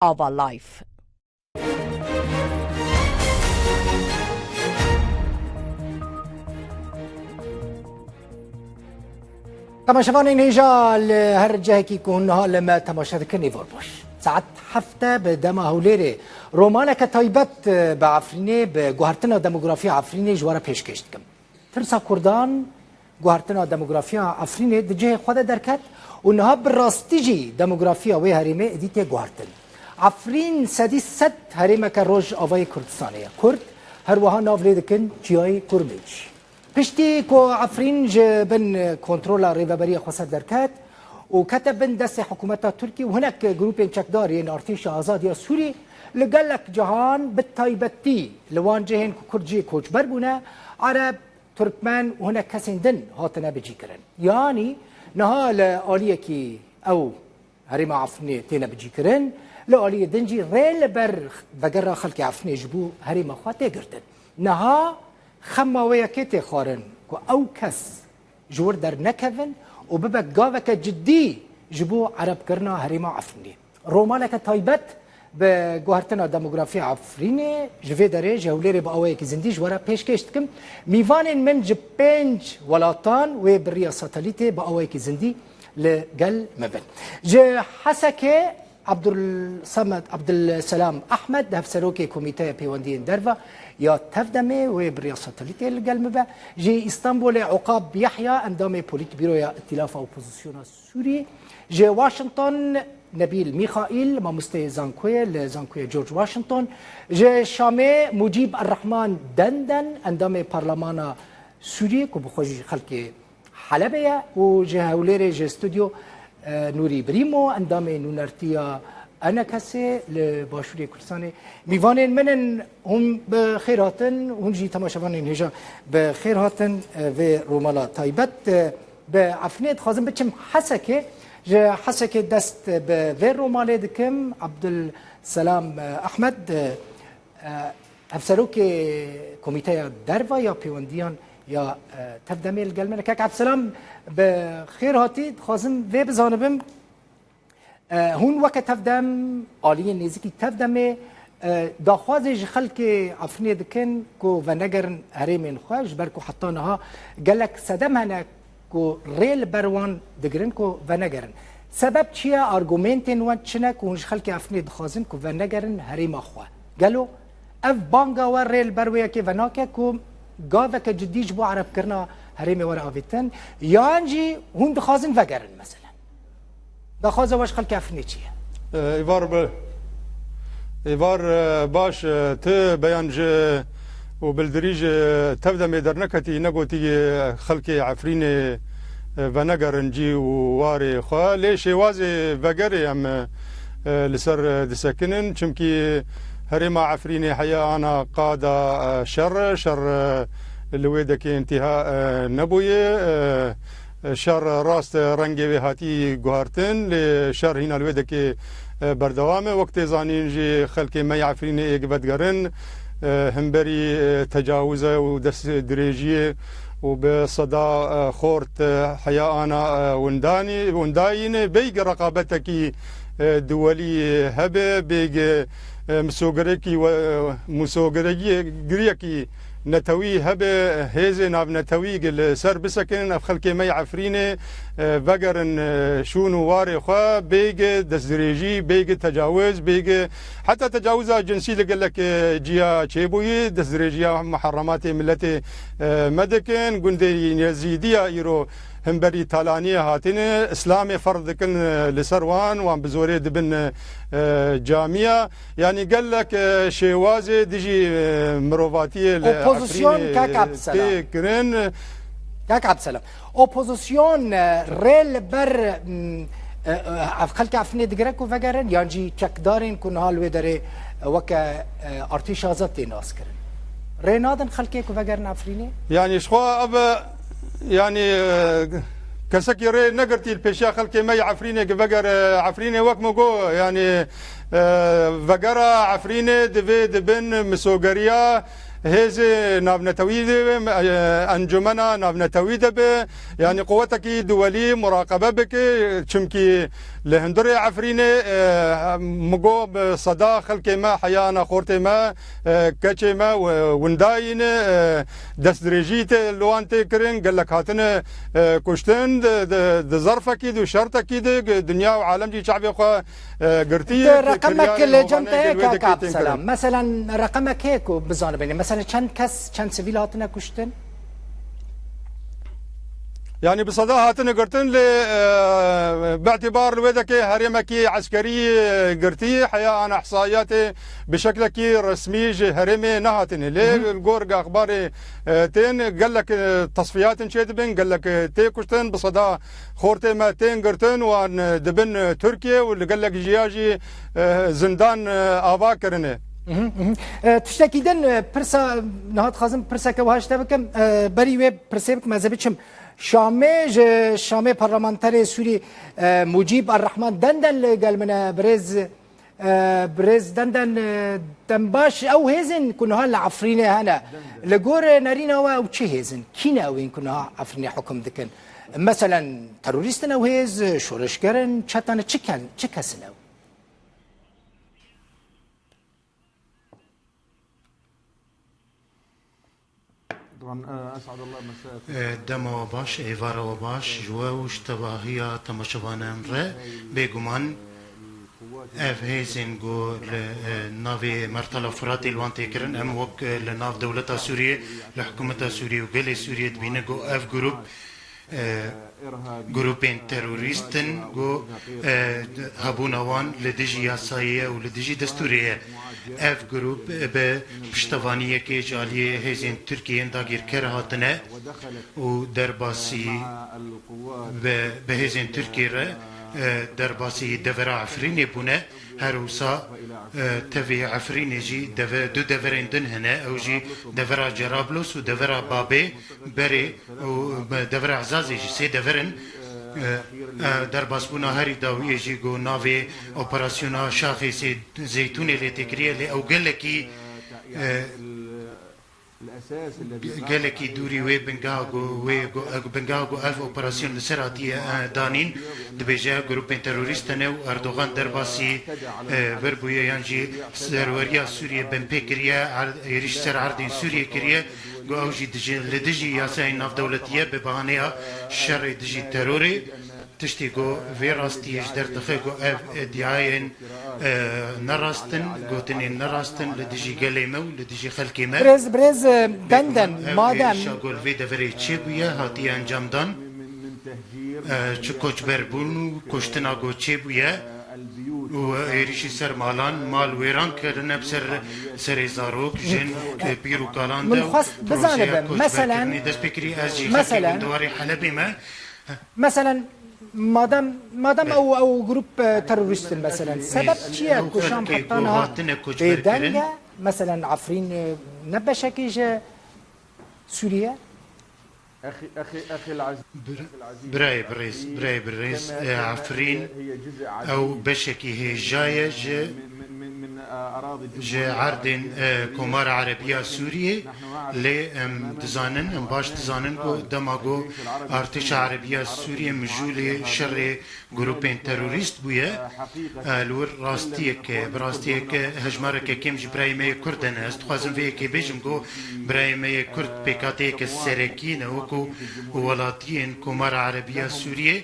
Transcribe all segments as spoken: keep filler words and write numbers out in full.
Ava Life. Temaşevanên hêja li her cihekî ku hûn niha li me temaşe dikin, êvar baş. Saet heft e bi dema Hewlêrê, romaneke taybet bi Efrînê, bi guhertina demografiya Efrînê ji we re pêşkêş dikim. Tirsa Kurdan, guhertina demografiya Efrînê di cihê xwe de derket û niha bi rastî jî demografiya wê herêmê êdî tê guhertin. Efrîn sedî sed herêmeke Rojavayê Kurdistanê ye. Kurd her wiha nav lê dikin çiyayê Kurmê jî. Piştî ku Efrîn ji bin kontrola Rêveberiya Xweser derket û kete bin destê hikûmeta Tirkî û hinek grûpên çekdar yên Artêşa Azad ya Sûrî, li gelek cihan, bi taybetî li wan cihên ku Kurd jê koçber bûne, Ereb, Tirkmen û hinek kesên din hatine bicîkirin. Yanî niha li aliyekî ew herêma Efrînê têne bicîkirin, li aliyê din jî rê li ber vegera xelkê Efrînê ji bo herêma xwe tê girtin. Niha xema wê yekê tê xwarin ku ew kes ji wir dernekevin û bibe gaveke cidî ji bo erebkirina herêma Efrînê. Romaneke taybet bi guhertina demografiya Efrînê ji vê derê ji Hewlêrê bi awayekî zindî ji we re pêşkêş dikim. Mîvanên min ji pênc welatan wê bi riya satelîtê bi awayekî zindî li gel me bin. Ji Hesekê Abdulsamed, Abdulselam Ahmed, hevserokê Komîteya Pêwendiyên Derve ya Tevdemê, wê bi riya satelîtê li gel me be. Ji Îstanbulê Okab Yahya, endamê Polîtbîroya Îtîlafa Opozisyona Sûrî. Ji Washington Nebîl Mîxaîl, mamosteyê zankoyê li Zankoya George Washington. Ji Şamê Mucîb Errehman Denden, endamê Parlemana Sûriyê ku bi xwe jî xelkê Helebê ye û ji Hewlêrê ji stûdyo, e, Nûrî Birîmo, endamê nûnertiya ENKSê li Başûrê Kurdistanê. Mîvanên min in, hûn bi xêr hatin, hûn jî temaşevanên hêja bi xêr hatin, e, vê romala taybet, e, bi Efrînê dixwazim biçim Hesekê. Ji Hesekê dest bi vê romalê dikim. Abdulselam, e, Ahmed, e, E, hevserokê Komîteya Derve ya Pêwendiyan ya, e, Tevdemê li gel me ne. Kek Ebselam, bi xêr hatî. Dixwazim vê bizanibim, e, hûn weke Tevdem, aliyên nêzîkî Tevdemê, e, daxwazê ji xelkê Efrînê dikin ku venegerin herêmên xwe, ji ber ku heta niha gelek sedem hene ku rê li ber wan digirin ku venegerin. Sebeb çi ye? Argumentên wan çi ne ku hûn ji xelkê Efrînê dixwazin ku venegerin herêma xwe? Gelo ev banga we rê li ber wê yekê venake ku gaveke cidî ji bo erebkirina herêmê were avêtin, yan jî hûn dixwazin vegerin mesela? Daxwaza we ji xelkê Efrînê çi ye? E, êvar bi, êvar, e, baş, e, ti beyan ji û bildirî ji Tevdemê derneketî, negotî, e, xelkê Efrînê, e, venegerin cî û warê xwe. Lê şêwazê vegerê em, e, e, li ser, e, disekinin. Çimkî herêma Efrînê heya ana qada, e, şer, şer, e, li wê dekê întiha, e, nebûye. E, Şer rast rengê wê hatî guhartin, lê şer hîna li wê dekê, e, berdewam e. Wek tê zanîn jî xelkê me yê Efrînê êk vedigerin, e, himberî, e, tecawize û destdirêjiyê û bi seda, e, xort, e, heya ana, e, windanî, windayîn. Bêyî reqabetekî, e, duwelî hebe, bêyî, e, misogerekî we, e, misogerekî giriyekî netewî hebe, hêzê navnetewî li ser bisekinin, ev xelkê me yê Efrînê, e, vegerin, e, şûn û warê xwe, bêyî destdirêjî, bêyî tecawiz, bêyî heta tecawiza cinsî li gelek, e, ciya çêbûyî, destdirêjiya muherrematê miletê, e, me dikin. Gundê Yezîdiya îro himberî talaniyê hatine, Îslamê ferz dikin, e, li ser wan, wan bi zorê dibin, e, e, camiya. Yanî gelek, e, şêwazê dijî, e, mirovatiyê li Opozisyon, Efrînê kak Abdselam. Tê kirin. Kak Abdselam. Opozisyon, e, rê li ber, m, e, e, ev xelkê Efrînê digire ku vegerin, yan jî çekdarên ku niha li wê derê, e, weke, e, Artêşa Azad tê naskirin? Rê nadin xelkê ku vegerin Efrînê? Yanî ji xwe ev, e, yanî, e, kesekî rê negirtî li pêşiya xelkê me yê Efrînê ku vegere Efrînê, wek min got, yanî, e, vegera Efrînê divê di bin misogeriya hêzê navnetewî de be, e, encumena navnetewî de be, yanî quwetekî duwelî muraqebe bike, çimkî Li hundirê Efrînê, e, min got, bi seda xelkê me, heyana xortê me, e, keçê me, e, windayî ne, e, destdirêjî tê li wan tê kirin, gelek hatine, e, kuştin, di, di, di zerfekî, di şertekî de, dinya û alem jî çavê xwe, e, girtî. Di reqemek li cem te ye, kak Abselam? Meselen, reqemek heye ku bizanibin? Meselen, çend kes, çend sivîl hatine kuştin? Yanî bi seda hatine girtin, lê, e, bi îtîbar li wê dekê herêmekî eskerî, e, girtî, heya ana ihsaiyatê bi şeklekî resmî ji herêmê nehatine. Lê Hı hı. li gor exbarê, e, tên gelek, e, tesfiyatin çêdibin, gelek, e, tê kuştin, bi seda xortê me tên girtin, wan, e, dibin, e, Tirkiye û li gelek jiya jî, e, zindan, e, ava kirine. Hı hı, hı hı. E, tiştekî din, e, pirsa, niha dixwazim pirseke wiha ji te bikim. E, berî wê pirsê bikim, ez ê biçim Şamê, ji Şamê parlamenterê Sûrî, e, Mucîb Errehman Denden li gel min e, birêz, e, birêz Denden, e, dembaş, ew hêzên ku niha li Efrînê hene, li gor nerîna we ew çi hêzin? Kî ne ew ên ku niha Efrînê hukum dikin? Meselen, terorîst in ew hêz, şoreşger in, çeta ne, çi ken, çi kes in ew? طبعاً، آه، أسعد الله مساءكم. E, dema we baş, êvara we baş ji we û ji tevahiya temaşevanên re. Bêguman ev hêzên ku li, e, navê Mertala Firatê li wan tê kirin, em wek, e, li nav dewleta Sûriyê, li hikûmeta Sûriyê û gelê Sûriyê dibîne ku ev grûp e, grûpên terorîst in ku, e, hebûna wan li dijî yasayê ye û li dijî destûrê ye. Ev grûp bi piştevaniyekê ji aliyê hêzên Tirkiyê yên dagîrker hatine û derbasî bi, bi hêzên Tirkiyê re, e, derbasî devera Efrînê bûne. Her wisa, e, tevî Efrînê jî deve-, du deverên din hene. Ew jî devera Cerablos û devera Babê Berê û devera Ezazê jî sê dever in. E, e, derbasbûna herî dawiyê jî ku navê operasyona Şaxê Sê-, Zeytûnê lê tê kiriye, lê ew gelekî, e, gelekî dûrî wê bingeha ku, wê ku, bingeha ku ev operasyon li ser hatiye, e, danîn, dibêje grûpên terorîst hene û Erdogan derbasî, e, vir bûye yan jî serweriya Sûriyê binpê kiriye, er-, êrîş ser erdên Sûriyê kiriye, ku ew jî dijî, li dijî yasayên navdewletî ye, bi bahaneya şerê dijî terorê. Tiştê ku vê rastiyê ji derdixe ku ev îdiayên, e, nerast in, gotinên nerast in li dijî gelê me û li dijî xelkê me. Birêz, birêz, e, Denden, ev madem êrîşa ku li vê deverê çêbûye, hatiye encamdan, e, çi koçberbûn û kuştina ku çêbûye û êrîşî ser malan, mal wêran kirine, bi ser, serê zarok, jin, e, pîr û kalan de û projeya koçberkirinê dest pê kirî. Ez jî xelkê gundewarê Helebê me. Meselen, madem, madem ew, ew grup, e, terorîst in, meselen, sebep çi ye ku Şam heta niha bêdeng e? Meselen, Efrîn, e, ne beşekî ji Sûriye? Bir-, birayê birêz, birayê birêz, e, Efrîn ew beşekî hêja ye ji ji erdên, e, Komara Erebiya Sûriyê, lê em dizanin, em baş dizanin ku dema ku artêşa Erebiya Sûriyê mijûlê şerê grûpên terorîst bûye, e, li wir rastiyeke, bi rastiyeke hejmareke kêm ji birayê me yê Kurd hene. Ez dixwazim vê yekê bêjim ku birayê me yê Kurd pêkhateyeke serekî ne, wekû welatiyên Komara Erebiya Sûriyê,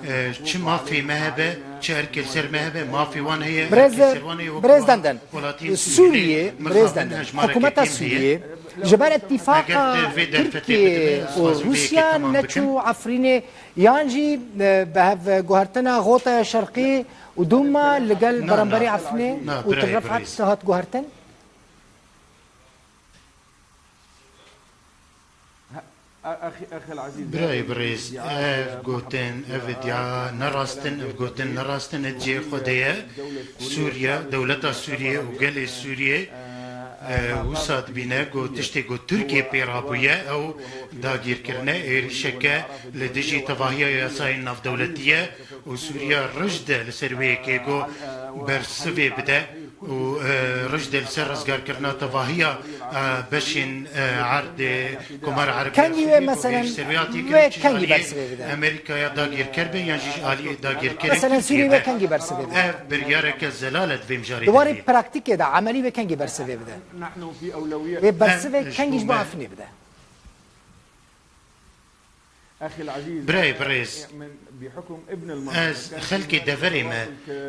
e, çi mafê me hebe, çi erkê li ser me hebe, mafê wan heye, Birêz, erkê ser wan heye, wek birêz wan Denden, welatiyên Sûriyê, Sûriyê, birêz mixabin Denden, hejmareke hikûmeta kêm heye. Sûriyê ji ber îtîfaqa Tirkiyê û Rûsya neçû Efrînê, yan jî, e, bi hev guhertina Xotaya Şerqî û dûma li gel beramberî Efrînê û Til Refat hat guhertin? Birayê birêz, ev gotin, ev iddia ne rast in, ev gotin ne rast in, di cihê xwe de ye. Sûriye, dewleta Sûriye û gelê Sûriye, e, wisa dibîne ku tiştê ku Tirkiye pê rabûye, ew dagîrkirine, êrîşeke li dijî tevahiya yasayên navdewletî ye û Sûriye rij de li ser wê yekê ku bersivê bide. û, e, rijdê li ser rizgarkirina tevahiya, e, beşên, e, erdê Komara Erebiya Kengî wê, Sûriyê ku mesela, vê ji serwê hatiye wê kirin, kengî çi ji aliyê bersivê bide? Amerîkaya dagîrker be yan jî ji aliyê dagîrkerê Mesela, Sûriyê Tirkiyê wê be, kengî bersivê bide? Ev biryareke zelal e di vê mijarê Di warê de. Praktîkê de, emelî wê kengî bersivê bide? Wê bersivê Em, ji kengî ji bo bo me Efrînê bide? Birayê birêz, ez xelkê deverê me,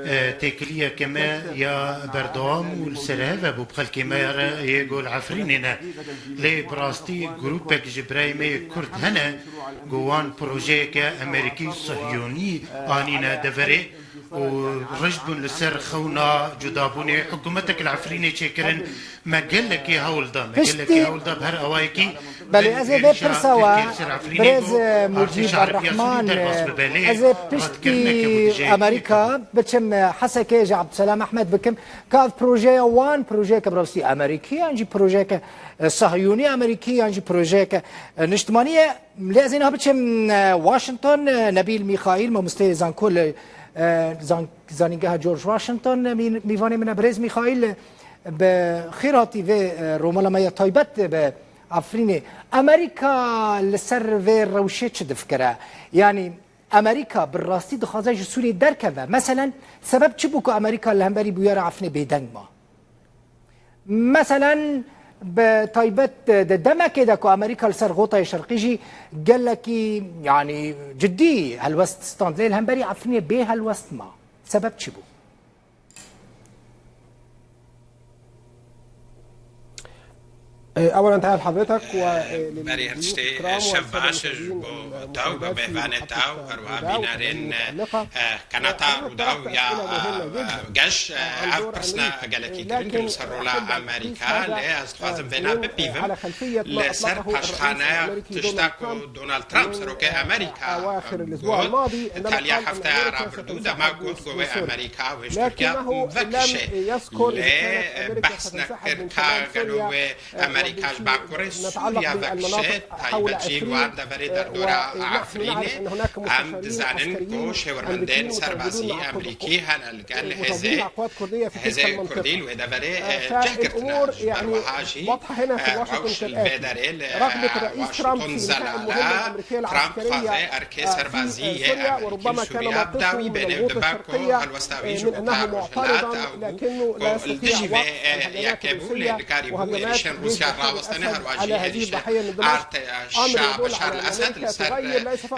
e, têkiliyeke me ya berdewam û li ser hev hebû bi xelkê me re yê ku li Efrînê ne. Lê bi rastî grûpek ji birayê me yê Kurd hene ku wan projeyeke Amerîkî Sihyonî anîne deverê û rijd bûn li ser xewna cudabûnê. Hikûmetek li Efrînê çêkirin. Me gelekî hewl da, me Piştî gelekî hewl da bi her awayekî Belê, ez ê vê êrişa pirsa we, Tirkiye li ser Efrînê birêz, ku e, Mujîb artêşa Erebiya Sûrî Errehman, derbas e, bibe. Lê ez ê piştî rastkirineke ku dijeyekî Amerîka biçim, e, Hesekê ji Abdulselam Ehmed bikim. Ka ev projeya wan, projeyeke bi rastî Amerîkî, yan jî projeyeke, e, Sahyûnî Amerîkî, yan jî projeyeke, e, niştimanî ye. Lê ez ê niha biçim, e, Washington, e, Nebîl Mîxaîl, mamosteyê zanko li, e, zan-, Zanîngeha George Washington, e, mî-, mîvanê min e. Birêz Mîxaîl, e, bi xêr hatî vê, e, romala me ya taybet, e, bi Efrînê. Amerîka li ser vê rewşê çi difikire? Yanî Amerîka bi rastî dixwaze ji Sûriyê derkeve? Meselen, sebeb çi bû ku Amerîka li hemberî bûyera Efrînê bêdeng ma? Meselen, bi taybet di demekê de ku Amerîka li ser Xotayê Şerqî jî gelekî, yanî, cidî helwest stand, lê li hemberî Efrînê bê helwest ma. Sebeb çi bû? Ee, أولاً تحية لحضرتك وللضيوف Berî her tiştê, الكرام şev والسادة baş ji المشاهدين bo te û bo الطيبات في mêvanê te û محطة herwiha روداو bînerên, المتألقة. eh, kanata Rûdaw ya, eh, geş, eh, ev pirsna gelekî giring li ser rola Amerîka, lê ez dixwazim vêna bipîvim li ser paşxaneya tişta ku Donald Trump, serokê Amerîka, got, taliya hefteya rabirdû dema got ku wê Amerîka wê ji Tirkiya vekişê. Lê, eh, behs nekir ka gelo wê Amerîka ji Bakurê Sûriya vekişe, taybet jî li wan deverê derdora Efrînê. Em dizanin ku şêwirmendên serbazî Amerîkî hene li gel hêzê, hêzê Kurdî li wê deverê, e, cih girtine. Ji ber wiha jî, e, rewş li vê derê li, e, Washington zelal e. Trump dixwaze erkê serbazî yê Amerîkî û Sûriya bi dawî bêne û dibe ku helwesta wî ji bo Rojhilat ew bû. Ku li dijî vê, e, yekê bû, lê nikarîbû êrîşên Rûsya rawestene, herwa jî êrîşên artêşa Beşar el Esed li ser,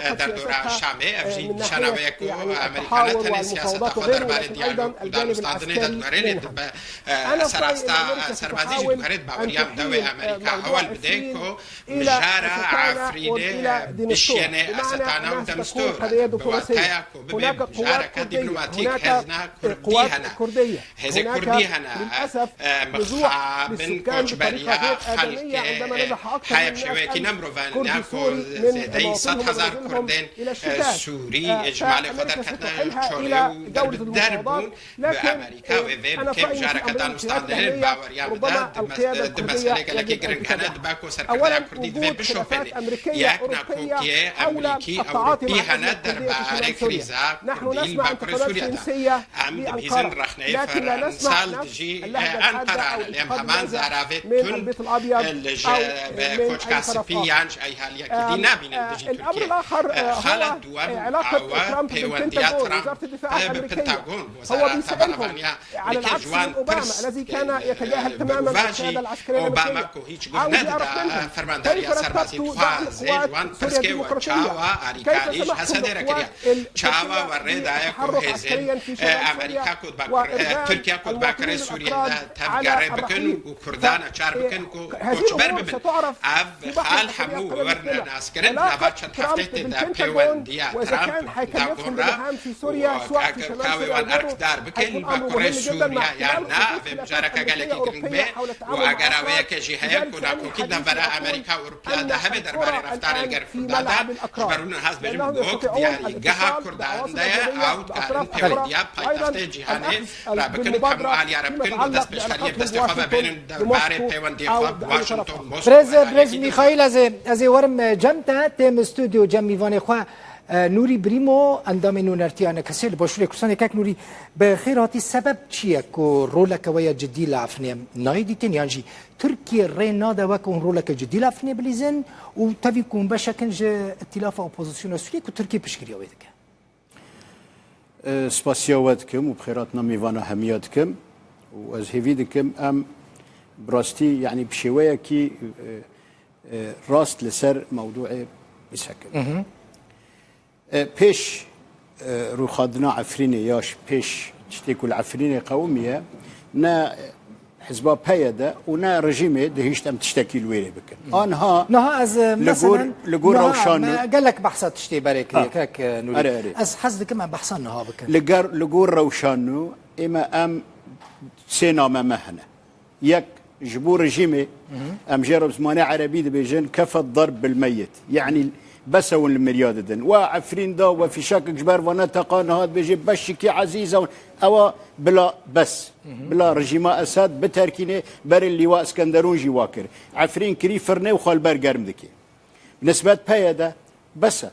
e, derdora Şamê. Ev jî nîşana wê ye ku Amerîka ne tenê siyaseta xwe derbarê diyalog û danûstandinê de diguhere, lê dibe, e, serasta, e, serbazî jî diguhere. Di baweriya min de wê Amerîka hewl bide ku mijara Efrînê, e, bişiyêne Esetana û Demistûr. Bi wateya ku bibe mijareke dîplomatîk, hêzên Kurdî hene. Hêzên Kurdî hene, e, mixabin koçberiya xelkê, e, heye bi şêweyekî ne mirovane ku zêdeyî sed hezar Kurdên, e, Sûrî, e, ji malê xwe derketine çolê û derbider bûn. Bi Amerîka wê vê bike mijareke danûstandinê. Baweriya min de di mes-, di meselê gelekî giring hene, dibe ku serkirdeya Kurdî divê bişopêne. Yek nakokiyê Amerîkî, Ewropî hene derbarê krîza Kurdî li Bakurê Sûriya de. Em dibihîzin rexneyê Ferensa li dijî Enqera ne, lê em heman zaravê tund li ji koçka spî yan ji aliyekî dî nabînin dijî Tirkiyê. Xala duwem awe pêwendiya Trump bi Pentagon, Wezareta Belavaniya Amerîkê, ji wan pirs dike. Bi va jî Obama ku hîç guh nedida fermandariya serbazî dixwazê, ji wan pirs ke we çawa alîkarî ji Hesedê re kiriye. Çawa we rê daye ku hêzên, e, Amerîka ku di Bakur-, e, Tirkiye ku di Bakurê Sûriyê de tevgere bikin û Kurdan açar bikin ku koçber bibin. Ev xal hemû werin naskirin di nava çend hefteyê de pêwendiya Trump Pentagon re û ka wê wan erkdar bikin li Bakurê Sûriya yan na, ev ê mijareke gelekî giring be û agera wê yeke jî heye ku nakokî di navbera Amerîka û Ewropa de hebe derbarê reftarê li gel Kurdan de. Ji ber wî niha ez dibêjim wek diyarîgeha Kurdan de ye, ew dikarin pêwendiya paytextê cîhanê re bikin, hemû aliya re bikin û dest pêşxeriyê bi destê xwe ve bênin derbarê pêwendiyê xwe bi Washington, Moskow Birêz, re birêz yekî Mîxaîl, ez ê, ez ê werim, e, cem te, têm stûdyo, cem mîvanê xwe. E, Nûrî Brîmo, endamê nûnertiya N K S'ê li Başûrê Kurdistanê. Kek Nûrî, bi xêr hatî. Sebeb çi ye ku roleke we ya cidî li Efrînê nayê dîtin, yan jî Tirkiye rê nade we ku hûn roleke cidî li Efrînê bilîzin û tevî ku hûn beşek in ji îtîlafa opozisyona Sûriyê ku Tirkiye piştgiriya wê dike? E, spasiya we dikim û bi xêr hatina mêvana hemiya dikim û ez hêvî dikim em bi rastî, yanî bi şêweyekî, e, e, rast li ser mewdûê bisekin. E, pêş, e, rûxandina Efrînê ya ji pêş tiştê ku li Efrînê qewimiye, ne Hizba P Y D û ne rejîmê dihişt em tiştekî li wêrê bikin. Anha Niha ez, e, li gor, meselen, li gor niha rewşan me gelek behsa tiştê berê kiriye, Ha. kek, e, Nûrî. Erê, erê. Ez hez dikim em behsa niha bikin. Li ger, li gor rewşan nû, ême em sê name me hene. Yek, ji bo rejîmê, em jê re bi zimanê erebî dibêjin, kefe darb bil meyit. Yanî, bes e hûn li miriya didin. We Efrîn da, we fîşekek ji ber vane teqa niha dibêjê, beşikî ezîz e hûn. Ewa bila bes. Bila rejîma Esad biterkînê, berê Lîwa Iskenderûn jî wa kir. Efrîn kirî firnê û xwe li ber germ dikê. Bi nisbet P Y D, bes e.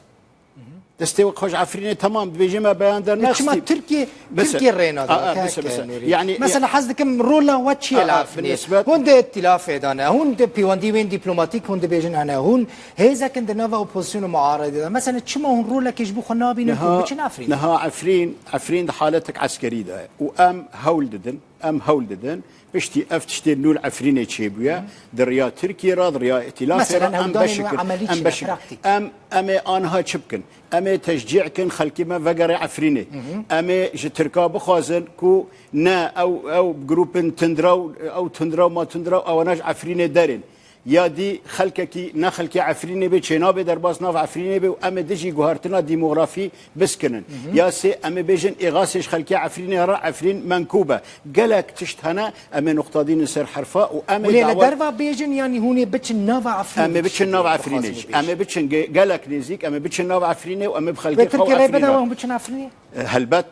Destê we xwe ji Efrînê temam dibêje me beyan der E, çima nexistî. Tirkiye, Bes e. Tirkiye rê nade A, a, we, bes e, kek bes e. Nûrî? Yanî, Mesela hez dikim rola we çi ye A, li a, Efrînê? bi nisbet Hûn di îtîlafê de ne, hûn di pêwendî wên dîplomatîk hûn dibêjin hene, hûn hêzek in di nava opozîsyon û muaredê de. Mesela çima hûn rolekê ji bo xwe nabînin ku Niha, biçin Efrînê? niha Efrîn, Efrîn di haletek eskerî de ye û em hewl didin, em hewl didin. Piştî ev tiştê nû li Efrînê çêbûye, di riya Tirkiyê re, di riya îtîlafê Mesela re, em hewldanên beşik we in, emelî em çi ne, beşik in. Praktîk? Em, em ê anha çi bikin? Em ê teşcî kin xelkê me vegere Efrînê. Em ê ji Tirka bixwazin ku ne ew, ew grûpin tundrew, ew tundrew ma tundrew, ewana ji Efrînê derên. Ya dî xelkekî ne xelkê Efrînê bê, çênabê derbas nav Efrînê bê û em ê dijî guhertina demografî biskinin. Ya sê, em ê bêjin êxasê ji xelkê Efrînê re, Efrîn menkûb e. Gelek tişt hene, em ê nuqtadînin ser herfa û em ê Hûn ê li dawa derva bêjin, yanî hûn ê biçin nava Efrînê? Em ê biçin nava Efrînê jî. Em ê biçin ge-, gelek nêzîk, em ê biçin nava Efrînê û em ê bi xelkê Wê xwe û Tirkiye rê Efrînê bide re. we hûn biçin Efrînê? E, helbet.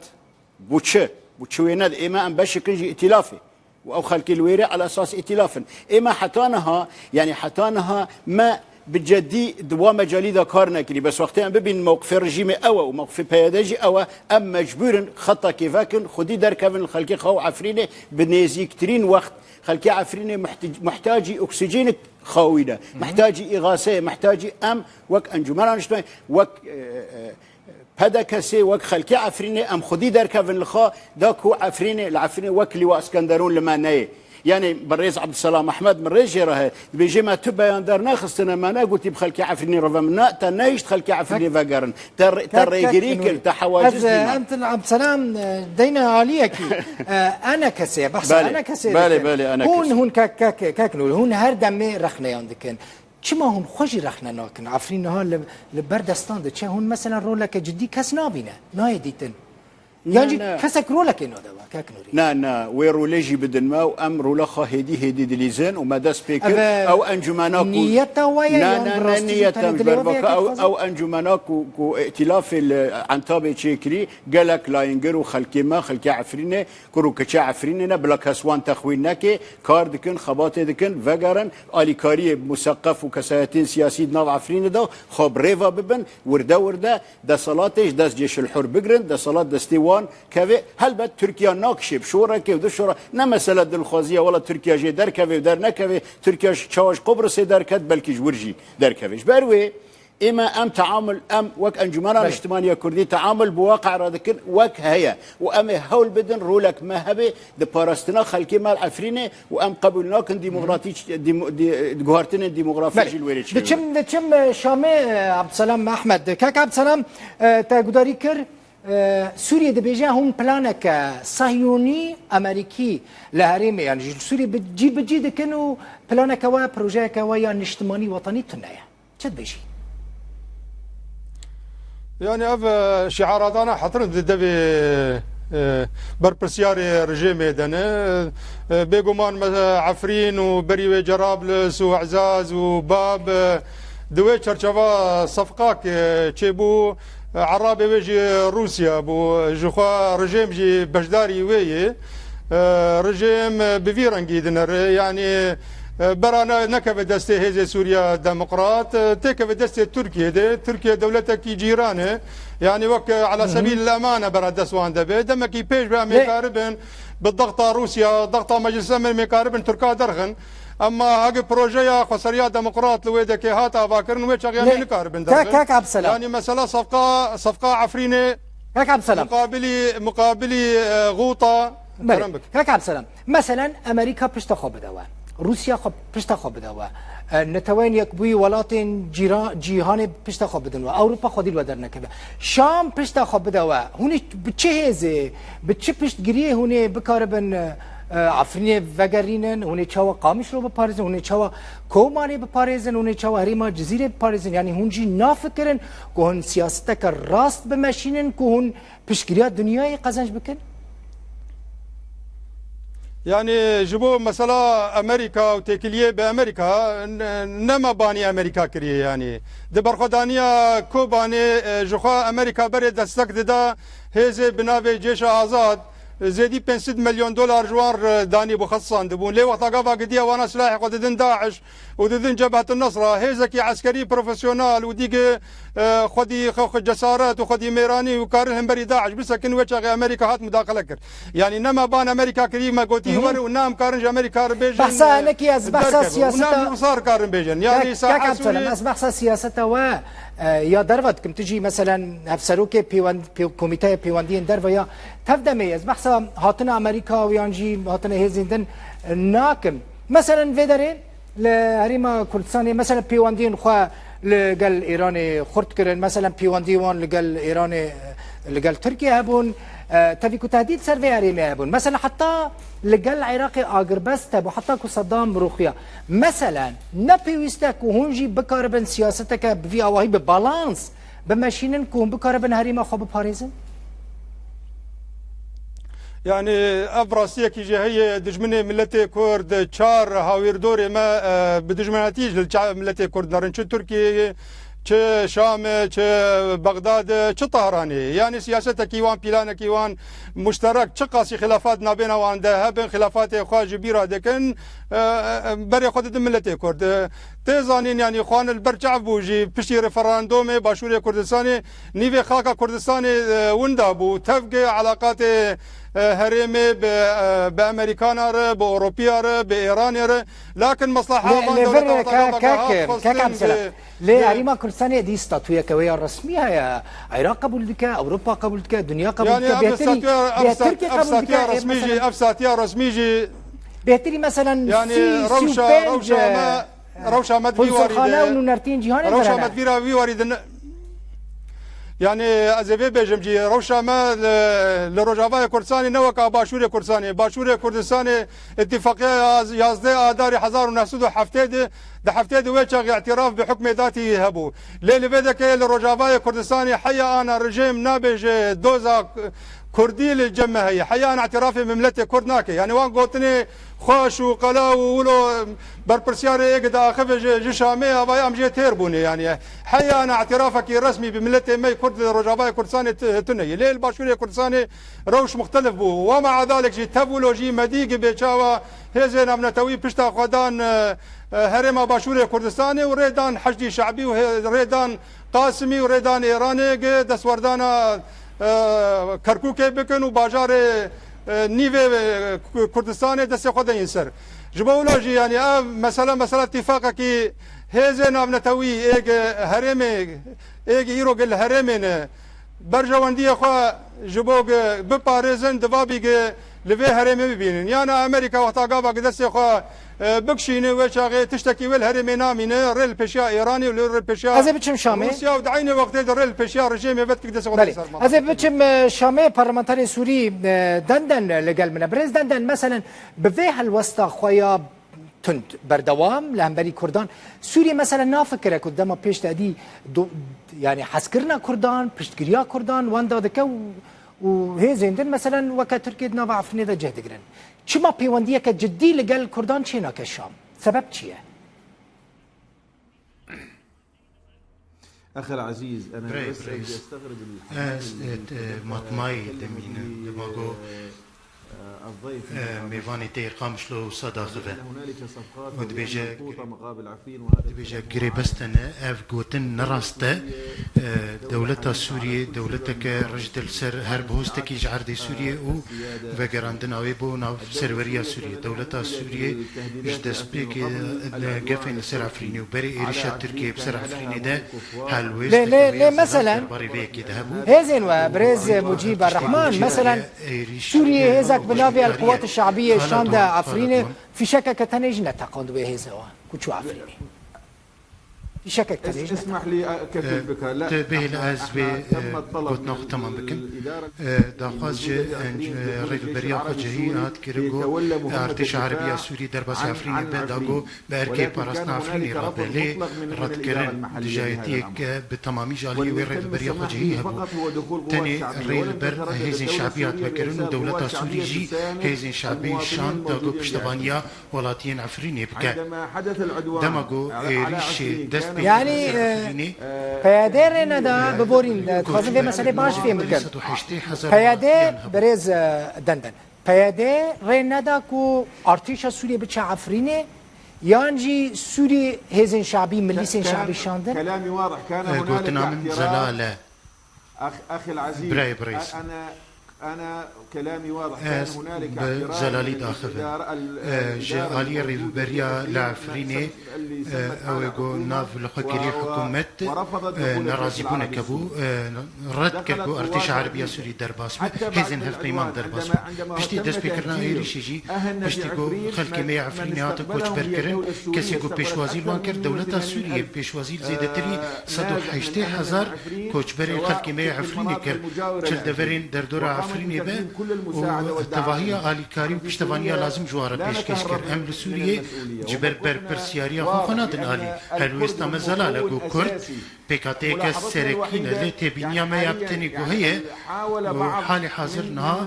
Bo çi? Bo çi wê ned? Ême em beşik in ji îtîlafê. Û ew xelkê li wêrê ala esas îtîlaf in. Ême heta niha, yanî heta niha me bi cedî di wa mecalî de kar nekirî. Bes wextê em bibînin mewqifê rejîmê ew e û mewqifê P Y D jî ew e, em mecbûr in xeta kêvek in, xwedî derkevin li xelkê xwe û Efrînê bi nêzîktirîn wext xelkê Efrînê muhti-, muhtacî oksîjenik xawî ne. Muhtacî îxaseyê, muhtacî em wek Encûmena Niştimanî, wek, e, e, P D K S'ê, wek xelkê Efrînê em xwedî derkevin li xwe, da ku Efrînê, li Efrînê wek Lîwa Iskenderûn li me neyê. Yanî birêz Abdulselam Ahmed min rê jê re heye. Dibêje me tu beyan dernexistine, me negotî bi xelkê Efrînê re ve. Min ne, te nehişt xelkê Efrînê vegerin. Te rê-, te Kek, kek rêgirî Nûrî. kir, te hewaciz Ez, e, dî me. em til-, Abdulselam, e, deyna aliyekî. E, N K S'ê, behsa Belê, N K S'ê belê, dikin. belê, N K S. Hûn, hûn kek, kek, kek Nûrî, hûn her demê rexneyan dikin. Çima hûn xwe jî rexne nakin? Efrîn niha li, li ber destan diçe, hûn mesela roleke cidî kes nabîne, nayê dîtin. Yan Ne, jî ne. kesek rolekê nade we, kek Nûrî? Na, na, wê rolê jî bidin me û em rola xwe hêdî hêdî dilîzin û me dest pê kir. Ev, e, Ew encûmena ku niyeta we ye Ne, yan ne, bi ne rastî jî niyet tenê em ji dilê ber we vê vaka yekê ew, dixwazin? ew encûmena ku, ku îtîlafê li Entabê çêkirî, gelek layîngir û xelkê me, xelkê Efrînê, kur û kiça Efrînê ne, bila kes wan texwîn neke, kar dikin, xebatê dikin, vegerin, alîkariyê museqef û kesayetên siyasî di nav Efrînê de xwe bi rê ve bibin, wirde wirde deselatê ji dest Cêşilhur bigirin, deselat destê wan keve. Helbet Tirkiye nakişê bi şorekê û du şora, ne mesele dilxwazî ye, wela Tirkiye jê derkeve û dernekeve, Tirkiye ji çawa ji Qubrisê derket, belkî ji wir jî derkeve. Ji ber wê, Ême em teamul, em wek Encûmena Belê. Niştimaniya Kurdî teamul bi waqe re dikin, wek heye. Û em ê hewl bidin rolek me hebe di parastina xelkê me li Efrînê û em qebûl nakin demokratî-, dîmo-, dî-, guhertinên demografî Belê. jî li wêrê çêbin. Diçim, diçim, e, Şamê, e, Abdulselam Ahmed. Kek Abdulselam, e, te gudarî kir, e, Sûriyê dibêje hûn planeke Sahyonî Amerîkî li herêmê, yanî ji Sûriyê bi cî bi cî dikin û planeke we, projeyeke we ya niştimanî wetanî tune ye. Çi dibêjî? Yani ev, e, şiaradana hetirin di devê, e, berpirsiyarê rejêmê de ne. E, bêguman me, e, Efrîn û berî wê Cerablus û Ezaz û Bab, e, di wê çerçeva sefqak, e, çêbû. E, Erabê wê jî Rûsya bû. Ji xwe rejêm jî beşdarî wê yê. E, rejêm, e, bi vî rengî dinere. Yani E, bera ne-, nekeve destê Hêzê Sûriya Demokrat, e, têkeve destê Tirkiyê de. Tirkiye dewletekî cîran e. Yani wek, e, ala sebîl emane bera dest wan de be. Demekî pêş be em ê karibin bi dexta Rûsya, dexta Meclisa Emîn em ê karibin Tirka derxin. Ama hagi projeya Xweseriya Demokrat li wê dekê hat avakirin, wê çaxê em ê nikaribin derxin. Kek Abselam. Yani mesela safqa, safqa Efrînê Kek Abselam. Muqabilî, muqabilî, e, Xûta. Belê. Kerem bik. Kek Abselam. Meselen, Amerîka pişta xwe bide we. Rûsya xwe pişta xwe bide we. E, Neteweyên Yekbûyî welatên cîra-, cîhanê pişta xwe bidin we. Ewropa xwedî li we dernekeve. Şam pişta xwe bide we. Hûn ê bi çi hêzê, bi çi piştgiriyê hûn ê bikaribin, e, e, Efrînê vegerînin? Hûn ê çawa Qamişlo biparêzin? Hûn ê çawa Kobanê biparêzin? Hûn ê çawa herêma Cizîrê biparêzin? Yanî hûn jî nafikirin ku hûn siyaseteke rast bimeşînin, ku hûn piştgiriya dinyayê qezenc bikin? Yani ji bo mesela Amerîka û têkiliyê bi Amerîka, n-, nema banî Amerîka kiriye yani. Di berxwedaniya Kobanê, e, ji xwe Amerîka berê destek dida hêzê bi navê Cêşa Azad, zêdî pênc sed milyon dolar ji wan re danî bû, xesisandibûn. Lê wexta gava gidiya wana silahê xwe didin DAIŞ, û didin Cebhetin Nesra, hêzekî eskerî profesyonel û dîgê, e, xwedî xwe, xwe cesaret û xwedî mêranî û karin hemberî DAIŞ bisekin, wê çaxê Amerîka hat mudaxele kir. Yanî nema ban Amerîka kirî, me gotî, were û ne em karin ji Amerîka re bêjin, Behsa e, hinekî ez behsa derkeve. Û ne siyaseta em Rûsa re karin bêjin. Yanî Kek, Saha Kek Abselam, Sûrî ez behsa siyaseta we, e, ya derve dikim. Tu jî meselen hevserokê pêwend-, pê-, komîteya pêwendiyên derve ya tevdemê ye. Ez behsa hatina Amerîka û yan jî hatina hêzên din, e, nakim. Meselen vê derê li Herêma Kurdistanê, mesela pêwendiyên xwe li gel Îranê xurt kirin, mesela pêwendiyê wan li gel Îranê, li gel Tirkiye hebûn, e, tevî ku tehdîd ser vê herêmê hebûn. Mesela heta li gel Iraqê agirbest hebû, heta ku Seddam ruxiya. Mesela ne pêwîst e ku hûn jî bikaribin siyaseteke bi vî awahî bi balans bimeşînin ku hûn bikaribin herêma xwe biparêzin? Yani ev rastiyekî jî heye, dijminê miletê Kurd çar hawîrdorê me, e, bi dijminatî ji li ça-, miletê Kurd nerin. Çi Tirkiyeyê, çi Şamê, çi Bexdadê, çi Tehranê. Yani siyasetekî wan, planekî wan muşterek, çi qasî xilafat nabêna wan de hebin, xilafatê xwe ji bîra dikin, e, e, berê xwe didin miletê Kurd. E, Tê zanîn, yanî xwan li ber çav bû jî piştî referandumê Başûrê Kurdistanê nîvê xaka Kurdistanê, e, winda bû. Tevgê elaqatê, e, herêmê bi, e, bi Amerîkana re, bi Ewropiya re, bi Îranê re. Lakin mesleha Lê, van lê dewleta vir, wexta ke-, gava ke-, hat ke-, xwestin kek Abselam. Lê bi herêma Kurdistanê dî statuyeke wê ya resmî heye. Iraq qebûl dike, Ewropa qebûl dike, dinya qebûl Yanî dike. Ev Bêhtirî, statuya, ev bêhtir stat-, kê ev qebûl statuya dike, e, resmî jî, mesela ev statuya resmî jî bêhtirî, meselen, Yanî sî, sî û rewşa, pênc, rewşa me, e, rewşa me di vî warî konsulxane de, û nûnertiyên cîhanê rewşa me di vîra vî warî de ne-, Yanî ez ê vê bêjim jî, rewşa me li, li Rojavayê Kurdistanê ne weka Başûrê Kurdistanê. Başûrê Kurdistanê îtîfaqiya yaz-, yazdeh Adarê hezar û neh sed û heftê de, di heftê de wê çaxê îtîraf bi hukmê datî hebû. Lê li vê dekê li Rojavayê Kurdistanê heya ana rejîm nabêje doza Kurdî li cem me heye. Heya ana îtîrafê bi miletê Kurd nake. Yanî wan gotinê xweş û qelew û wilo berpirsyarê êk diaxive ji, ji Şamê, avaya em jê têr bûne. Yanî heya ana îtîrafekî resmî bi miletê me Kurd li Rojavayê Kurdistanê ti-, tune ye. Lê li Başûrê Kurdistanê rewş muxtelif bû. Wa me'a zalek jî tev wilo jî me dî gi bê çawa hêzên navnetewî pişta xwe dan, e, e, herêma Başûrê Kurdistanê û rê dan Heşdî Şe'bî û hê-, rê dan Qasimî û rê dan Êranê gi destwerdana, e, Kerkûkê bikin û bajarê, e, nîvê, e, Ku-, Kurdistanê destê xwe deyên ser. Ji bo wilo jî, yanî ev mesele, mesela tîfaqekî hêzên navnetewî ê gi herêmê, ê gi îro gi li herêmê ne, berjewendiyê xwe ji bo gi biparêzin, divabî gi li vê herêmê bibînin. Yana Amerîka wexta gava gi destê xwe, e, bikişîne, wê çaxê tiştekî wê li herêmê namîne, rê li pêşiya Îranê û li rê pêşiya Ez ê biçim Şamê. Rûsya û di eynê wextê de rê li pêşiya rejîmê ve dikik destê xwe Belê. ser Ez ê biçim, e, Şamê, parlamenterê Sûrî, e, Denden li gel min e. Birêz Denden, meselen, bi vê helwesta xwe ya tund berdewam li hemberî Kurdan. Sûriyê mesela nafikire ku dema pêş de dî do-, yani hezkirina Kurdan, piştgiriya Kurdan wenda dike û, û hêzên din meselen weke Tirkiye di nava Efrînê de cih digirin. Çima pêwendiyeke cidî li gel Kurdan çênake Şam? Sebeb çi ye? Ex el ezîz, ena Birey, bes birey. ez estexrib el Ez, e, te, matmayî demîne, dema go, e, Mêvanê tê Qamişlo wisa daxive û dibêje, dibêje girêbest e, ev gotin ne rast e. Dewleta Sûriyê dewleteke rijd e li ser her bihostekî ji erdê Sûriyê û vegerandina wê bo nav serweriya Sûriyê. Dewleta Sûriyê ji destpêkê li gefên li ser Efrînê û berê êrişa Tirkiyeyê bi ser Efrînê de helwêst Lê, lê, lê, meselen, derbarê vê yekê de hebû. Hêzên we, birêz Mucîb Errehman, meselen, Sûriyê hêzek bi navê El Quwat Şabiyê şande Efrînê, fîşekeke tenê jî neteqand wê hêze we ku çû Efrînê. Fîşekek tenê jî neteqand. Tu bihêle ez vê, e, gotina xwe temam bikim. E, daxwaz ji, e, Rêveberiya Xwecihî hat kirin ku Artêşa Erebiya Sûrî derbasî Efrînê be, da ku bi erkê parastina Efrînê re be, lê redkirin dijayetiyek bi temamî ji aliyê wê Rêveberiya Xwecihî hebû. Tenê rê li ber hêzên şabî hatibe kirin û dewleta Sûrî jî hêzên şabî şand da ku piştevaniya welatiyên Efrînê bike. Dema ku êrîşê dest pê Yani, kir li ser e, Efrînê, P Y D rê neda, biborîn, e, dixwazim vê meselê baş fêm bikim. P Y D, birêz, e, Denden. P Y D rê neda ku artêşa Sûriyê biçe Efrînê, yan jî Sûrî hêzên şabî, milîsên şabî şandin? E, gotina min zelal e. Birayê birêz. Ez bi zelalî daxivim. E, ji aliyê rêveberiya li Efrînê, e, ew ê ku nav li xwe kiriye hikûmet, e, nerazîbûnek hebû, e, red kir ku Artêşa Erebiya Sûrî derbas be, hêzên hevpeyman derbas be. Piştî destpêkirina êrîşê jî, piştî ku xelkê me yê Efrînê hatin koçberkirin, kesê ku pêşwazî li wan kir, dewleta Sûriyê pêşwazî li zêdetirî sed û heştê hezar koçberên xelkê me yê Efrînê kir. Çi li deverên derdora Efrînê be û tevahiya alîkarî û piştevaniya lazim ji wan re pêşkêş kir. Em li Sûriyê ji ber berpirsiyariya xwe xwe nadin alî. Helwêsta me zelal e ku Kurd pêkhateyeke serekî ne, lê têbîniya me ya bi tenê ku heye, ku halê hazir niha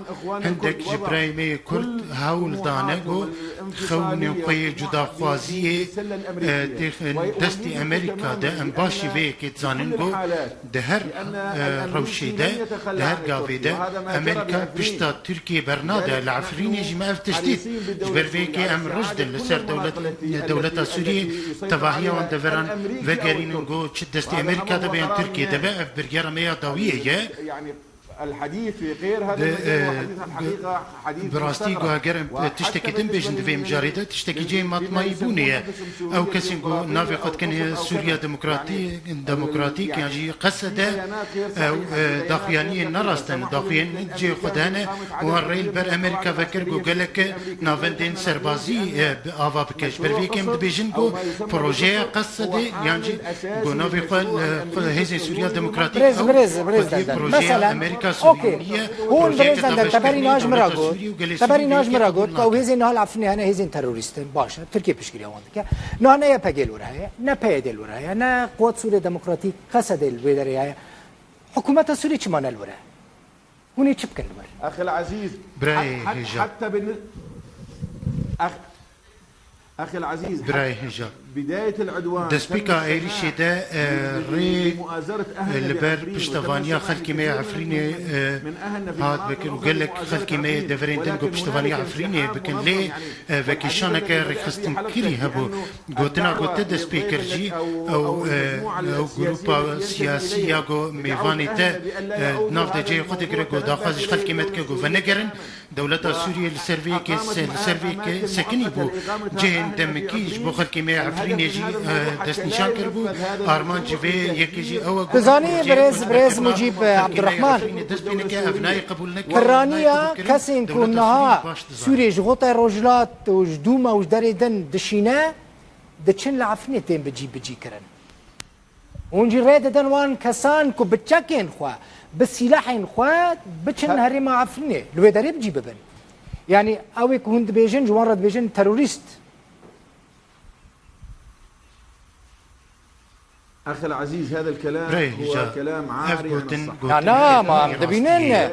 hindek ji birayê me yê Kurd hewl dane ku xewnên xwe yê cudaxwaziyê, e, têxin destê Amerîka de. Em baş jî vê yekê dizanin ku di her, e, rewşê de, di her gavê de Amerîka pişta Tirkiyê bernade. Li Efrînê jî me ev tişt dît. Ji ber vê yekê em rijd in li ser dewlet, dewleta Sûriyê tevahiya wan deveran vegerînin ku çi destê Amerîka de be yan Tirkiyê de be, ev biryara me ya dawiyê ye. Di, e, bi, bi rastî ku heger em tiştekî din bêjin di vê mijarê de, tiştekî cihê matmayî bûnê ye. Ew kesên ku navê xwe dikin Sûriya Demokratî-, Demokratîk yan jî Qesede, ew, e, daxuyaniyên ne rast in, daxuyaniyên cihê xwe de hene û wan rê li ber Amerîka vekir ku gelek navendên serbazî, e, bi ava bike. Ji ber vê yekê em dibêjin ku projeya Qesedê yan jî ku navê xwe, e, xwe Hêzên Sûriya Demokratîk Birêz, ew birêz, birêz xwediyê Denden. Projeya Mesela, Amerîka okey. Sûrî ye. Hûn birêz Denden, teberî niha ji min re got. Teberî niha ji min re got. Ew hêzên niha li Efrînê hene hêzên terorîst in. Baş e. Tirkiye piştgiriya wan dike. Niha ne Y P G li wir heye, ne P Y D li wir heye, ne Quwat Sûriye Demokratîk, Qesedê li wê derê heye. Hikûmeta Sûrî çima ne li wir e? Hûn ê çi bikin li wir? Axil Ezîz, Birayê hat-, hat-, hêja. Hatta bin-, ax-, axil Ezîz, Birayê hat-, hêja. Bidayetil udwan, Destpêka êrîşê de, e, rê, e, li ber piştevaniya xelkê me ya Efrînê, e, hat vekin û gelek xelkê me yê deverên din ku piştevaniya Efrînê bikin. Lê, e, vekêşaneke rêxistinkirî hebû. Gotina ku te dest pê kir jî, ew, e, ew grûpa siyasî ya ku mêvanê te, e, di nav de cihê xwe digire, ku daxwaz ji xelkê me dike ku venegerin, dewleta Sûriyê li ser vê yekê se-, li ser vê yekê sekinî bû. Cihên demikî ji bo xelkê me ya Efrînê jî, e, destnîşan kiribû. Armanc ji vê yekê jî ew e ku Dizanî, projeya birêz, koçberkirina birêz Mucîb, e, xelkê me ya Abdurrahman. Efrînê dest pê neke, ev nayê qebûl neke, ev nayê Piraniya qebûl kirin. Kesên ku Dewleta niha Sûrî baş dizane. Sûriyê ji xwe te rojhilat û ji dû me û ji derê din dişîne, diçin li Efrînê tên bi cî, bi cî kirin. Hûn jî rê didin wan kesan ku bi çekên xwe, bi sîlehên xwe biçin He- herêma Efrînê, li wê derê bi cî bibin. Yanî ew ê ku hûn dibêjin, ji wan re dibêjin terorîst. Axil Ezîz, hada el-kelam Birayê huwa hêja, kelam ev arî gotin, an-nas-sah. Gotin Ya na, ma em dibînin.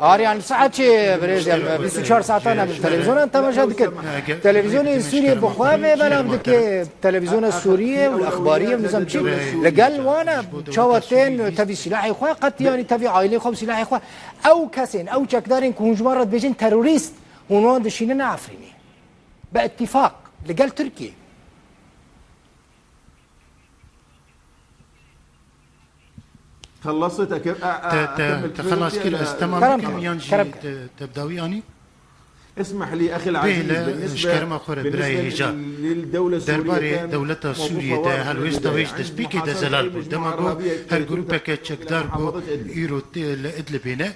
Arî an-nas-sah çi, birêz, em bîst û çar saetan em televîzyonan temaşe dikin. Televîzyonê Sûriyê bi xwe vê belav dike. Televîzyona Sûriyê û exbariyê û nizam çi. Li gel wan e, çawa tên tevî sîlahê xwe, qet yanî tevî aîlê xwe û sîlahê xwe. Ew kesên, ew çekdarên ku hûn ji wan re dibêjin terorîst, Hûn wan dişînin Efrînê. Bi îtîfaq li gel Tirkiyê. خلصت أكمل Te, te, أكمل te xelas kir, ez temam bikim yan jî te, te bi dawî anî? اسمح لي أخي العزيز، بالنسبة, بالنسبة للدولة السورية كان موقفها واضح من البداية. عندي محاضرات في محافظات إدلب، محافظة إدلب.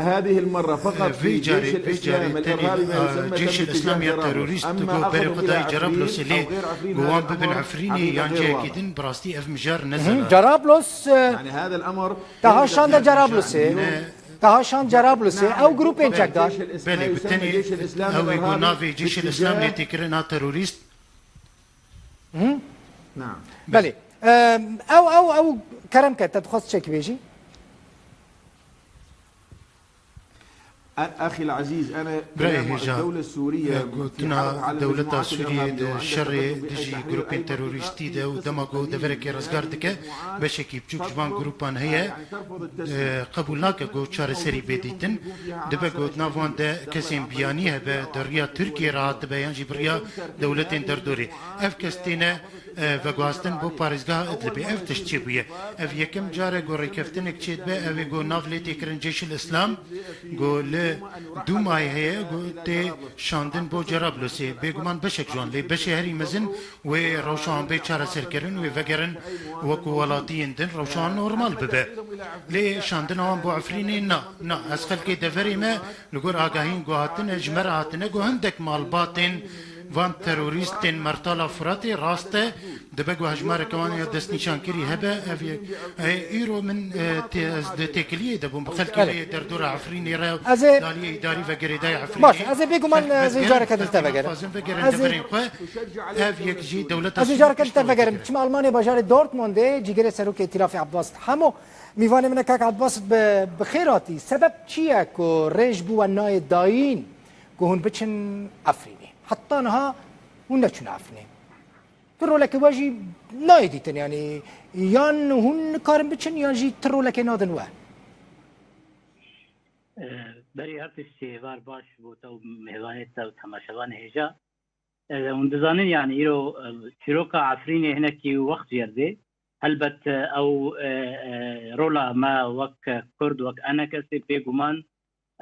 هذه المرة فقط في جيش الإسلام الإرهابي ما يسمى تم اتجاه جرابلس. أما أخذهم إلى عفرين أو غير عفرين هذا أمر حقيقة غير واضح. Cerablos, e, te ha şande Cerablosê. Te ha şand Cerablosê. Ew grûpên çekdar. Belê, bi tenê ew ê ku navê Cêşê Îslam lê tê kirin a terorîst. Belê. Em, ew, ew, ew kerem ke, te dixwest çekî bêjî? Birayê hêja, gotina dewleta Sûriyê di şerê dijî grûpên terorîstî de û dema ku deverekê rizgar dike, beşekî biçûk ji van grûpan heye, e, qebûl nake ku çareserî bê dîtin. Dibe ku di nav wan de kesên biyanî hebe, di riya Tirkiyê re hatibe yan jî bi riya dewletên derdorê. Ev kes têne e, veguhastin bo parêzgeha Idlibê. Ev tişt çêbûye. Ev yekem car e ku rêkeftinek çêdibe, ew ê ku nav lê tê kirin Cêşil Îslam, ku li Dûmayê heye, ku tê şandin bo Cerablosê. Bêguman beşek ji wan, lê beşê herî mezin wê rewşa wan bê çareserkirin, wê vegerin wekû welatiyên din, rewşa wan normal bibe. Lê şandina wan bo Efrînê na, na. Ez xelkê deverê me, li gor agahiyên ku hatine, ji me re hatine, ku hindek malbatên van terorîstên Mertala Firatê rast e, dibe ku hejmareke wan ya destnîşankirî hebe, ev yek, e, îro min, e, tê-, ez di têkiliyê de bûm, bi xelkê me yê derdora Efrînê re, ez ê daliyê îdarî ve girêdayê Efrînê. Baş, ez ê bêguman, ez ê careke din te vegerim. Dixwazin vegerin deverên xwe. Ev yek jî dewleta Ez ê careke din te vegerim. Çima Almanya bajarê Dortmundê cîgirê serokê Îtîlafê Abbas Hemo Mîvanê min e kak Ebas, bi, bi xêr hatî. Sebeb çi ye ku rê ji bo we nayê dayîn ku hûn biçin Efrînê? Heta niha hûn neçûne Efrînê. Tu roleke we jî nayê dîtin, yanî yan hûn nikarin biçin yan jî tu rolekê nadin we? Berî her tiştî hêvar baş bo te û mêvanê te û temaşevanê hêja. E, hûn dizanin, yanî îro, e, çîroka Efrînê hinekî wext jerdê. Helbet, e, ew, e, e, rola me wek Kurd, wek enekesê bêguman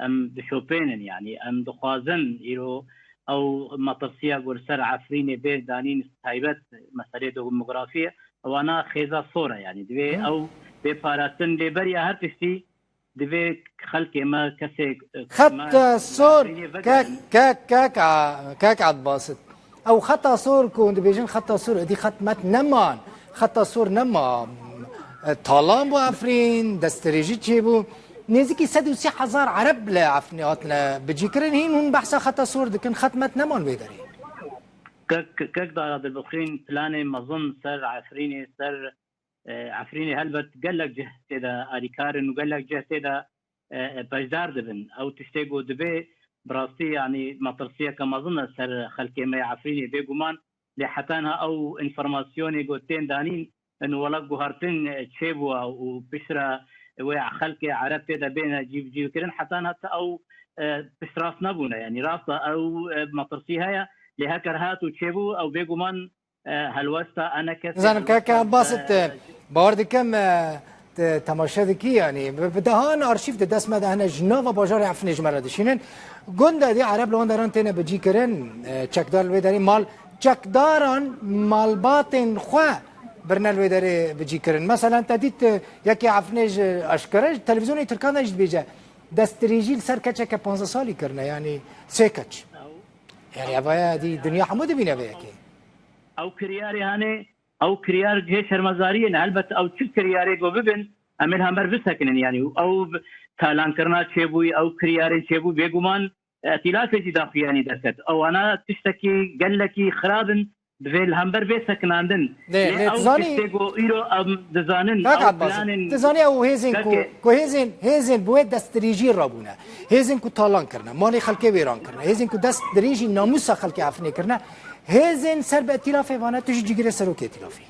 em dişopênin, yanî em dixwazin îro ew metirsiya ku li ser Efrînê bê danîn taybet meselê demografiyê, ewana xêza sor e, yanî divê ew bê parastin lê beriya her tiştî Divê xelkê me kesê, e, Xeta sor, kek, kek, kek, a, kek Ebbasit. Ew xeta sor ku hûn dibêjin xeta sor, êdî xet met neman. Xeta sor nema. E, talan bû Efrîn, destdirêjî çêbû. Nêzîkî sed û sî hezar Ereb li Efrînê hatine bicîkirin. Hîn hûn behsa xeta sor dikin, xet met neman wê derê. Kek, kek Dara Dilbixwîn, planê mezin ser Efrînê, ser e, Efrînê helbet gelek cih tê de alîkar in û gelek cih tê de, e, e, beşdar dibin. Ew tiştê ku divê bi rastî, yanî metirsiyeke mezin e ser xelkê me ya Efrînê bêguman, lê heta niha ew înformasyonê ku tên danîn, in wela guhartin, e, çêbû û piştre wê xelkê Ereb tê de bêne cîbicîkirin, heta niha ti ew, e, piştrast nebûne. Yanî rast e, ew, e, metirsî heye, lê heker hat û çêbû, ew bêguman e, helwesta eneke Nizanim keke Ebbasit, e, bawer dikim, e, te temaşe dikî, yanî bi, bi dehan arşîv di dest me de hene, ji nava bajarê Efrînê ji me re dişînin. Gund de dî Ereb li wan deran têne bicîkirin, e, çekdar li wê derê mal, çekdaran malbatên xwe birine li wê derê bicîkirin. Meselen te dît, e, yekê Efrînê ji eşkere ji televîzyonê Tirkan de jî dibêje, destdirêjî li ser keçeke panzdeh salî kirine, yanî sê keç. Yanî ev aya dî dinya hemû dibîne vê yekê. Ew kiryarê hene, ew kiryar cihê şermezariyê ne. Helbet ew çi kiryarê ku bibin, em ê li hember bisekinin. Yanî ew talankirina çêbûyî, ew kiryarên çêbû bêguman, e, îtîlafê jî daxuyanî derket. Ewana tiştekî gelekî xirab in, divê li hember bê sekinandin. Lê, lê lê ew tizanî tiştê ku îro em dizanin, Kak ew Abbas, planên tizanî ew hêzên ku, Kak- ku hêzên, hêzên bi wê destdirêjî rabûne. Hêzên ku talan kirine, malê xelkê wêran kirine, hêzên ku dest dirêjî namûsa xelkê Efrînê kirine, hêzên ser bi îtîlafê vane, tu jî cîgirê serokê îtîlafê.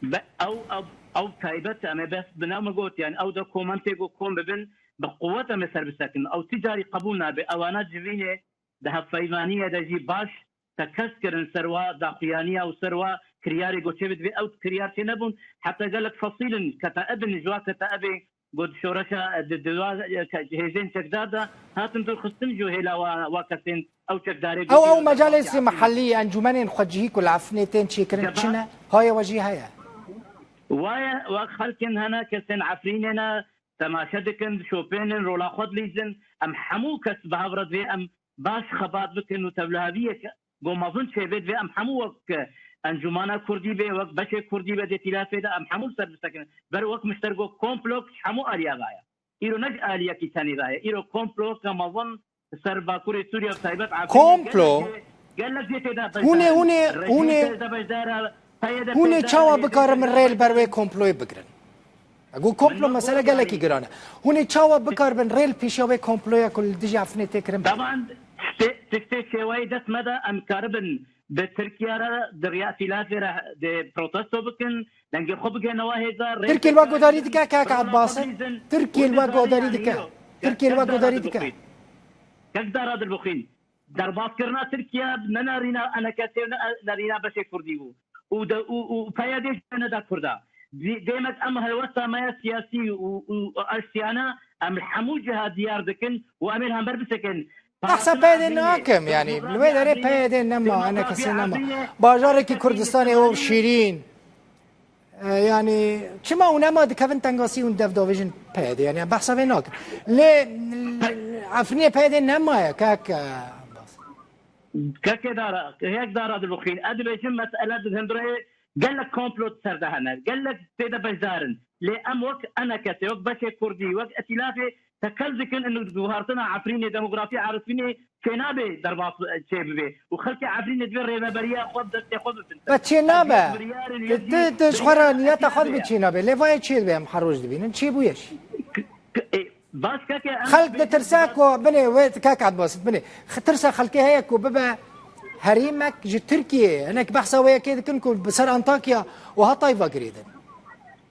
Be, ew, ew, ew taybet, em ê bes bi nav me got, yani ew dokumentê ku kom bibin, bi quwet em ê ser bisekin. Ew ti carî qebûl nabe. Ewana civînê di hevpeymaniyê de jî baş tekez kirin ser wa daxuyaniya û ser wa kiryarê ku çêbit vê ew kiryar çênebûn. Heta gelek fesîl in Keteibin ji wa Keteibê ku di şoreşa di, di wa, e, ke-, hêzên çekdar de hatin dûrxistin ji hêla wa, wa kesên ew çekdarê Ew, ew gotiye mecalêsê mehellî, encûmenên xwecihî ku li Efrînê tên çêkirin Geba- çi ne? Haya we jî heye. Waye, wek xelkên hene kesên Efrînê ne, temaşe dikin, dişopênin, rola xwe dilîzin. Em hemû kes bi hev re divê em baş xebat bikin û tevliheviyek ku mezin çêbê divê em hemû wek encûmana kurdî bê, wek beşê kurdî be dê tîlafê de em hemû li ser bisekinin. Ber wek min ji te re got, komplok ji hemû aliya ve ye. Îro ne ji aliyekî tenê ve ye. Îro komploka mezin li ser Bakurê Sûriye, bi taybet Efrînê Komplo? gelek jê, gelek jê tê de Hûn ê, beşdar in. hûn ê, hûn Rejîm ê, tê de beşdar e, P Y D hûn ê beşdar e, çawa H D P bikarin min rê li ber wê komployê bigirin? Ego komplo Min mesele wek gelekî yani giran e. Hûn ê çawa bikaribin rê li pêşiya wê komploya ku li dijî Efrînê tê kirin bigirin? Taban, tiştê, tiştê şêweyê dest me de em karibin bi Tirkiye re di riya tîlafê re de protesto bikin, dengê xwe bigihine wa hêza, rê Tirkiye li we godarî dike, kek Ebas? Tirkiye li we godarî dike. Tirkiye li we godarî dike. Kek Dara Dilbixwîn. Derbatkirina Tirkiye ne nerîna E N K S û ne nerîna beşê Kurdî bû. Û de, û, û P Y D jî ne da Kurda. Dê-, demek em helwesta me ya siyasî û, û, û eştiyane em li hemû ciha diyar dikin û em ê li hember bisekin. Behsa P Y D nakim, yani, li wê derê P Y D nema, E N K S nema. Bajarekî Kurdistanê û şîrîn. E, yani, çima hûn ema dikevin tengasî hûn dev davêjin P Y D? Yani, behsa vê nakin. Lê, Efrînê P Y D nemaye, kek, e, Abbas. Kekê Dara, kek Dara dibixwîn. Ez dibêjim mesele di hundirê gelek komplot ser de hene. Gelek tê de beşdar in. Lê em wek E N K S, wek beşê Kurdî, wek îtîlafê tekel dikin û guhartina Efrînê, demografî Efrînê çênabe derbas çêbibe. Û xelkê Efrînê divê rêveberiya xwe bi destê xwe bibin. Be çênabe. Ev yek biryarên Tu, yekî tu, tu ji xwe re niyeta xwe dibî çênabe. Lê vayê çê dibe em her roj dibînin. Çêbûye jî. K-, k-, e, baş keke em Xelk ditirse ku binê wê kek Abbas binê. X-, tirsa xelkê heye ku bibe herêmek ji Tirkiyeyê. Hinek behsa wê yekê dikin ku bi ser Antakya û Hatay ve girêdin.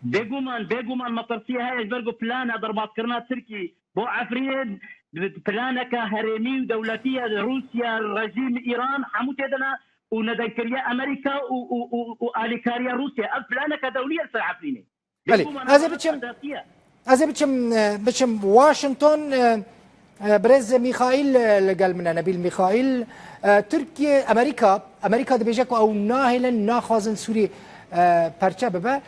Bêguman, bêguman metirsiyê heye ji ber ku plana derbatkirina Tirkî bo Efrînê planeke herêmî û dewletî ye. Rûsya, rejîm, Îran hemû tê de ne û nedengkiriye Amerîka û, û, û, û alîkariya Rûsya. Ev planeke dewlî ye li ser Efrînê. Belê, Bêguman ez ê ev biçim, esasî ye. Ez ê biçim, e, biçim Washington, e, e, birêz Mîxaîl, e, li gel min e, Nebîl Mîxaîl. E, Tirkiye, Amerîka, Amerîka dibêje ku ew nahêlin, naxwazin Sûrî, e, perçe bibe.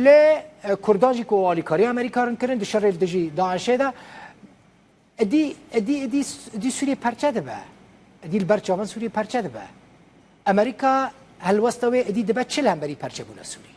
Lê, e, Kurdan jî ku alîkariya Amerîka rin kirin di şerê li dijî DAIŞê de, Êdî, êdî, êdî, êdî Sûrî perçe dibe. Êdî li ber çavan Sûrî perçe dibe. Amerîka helwesta wê êdî dibe çi li hemberî perçebûna Sûrî?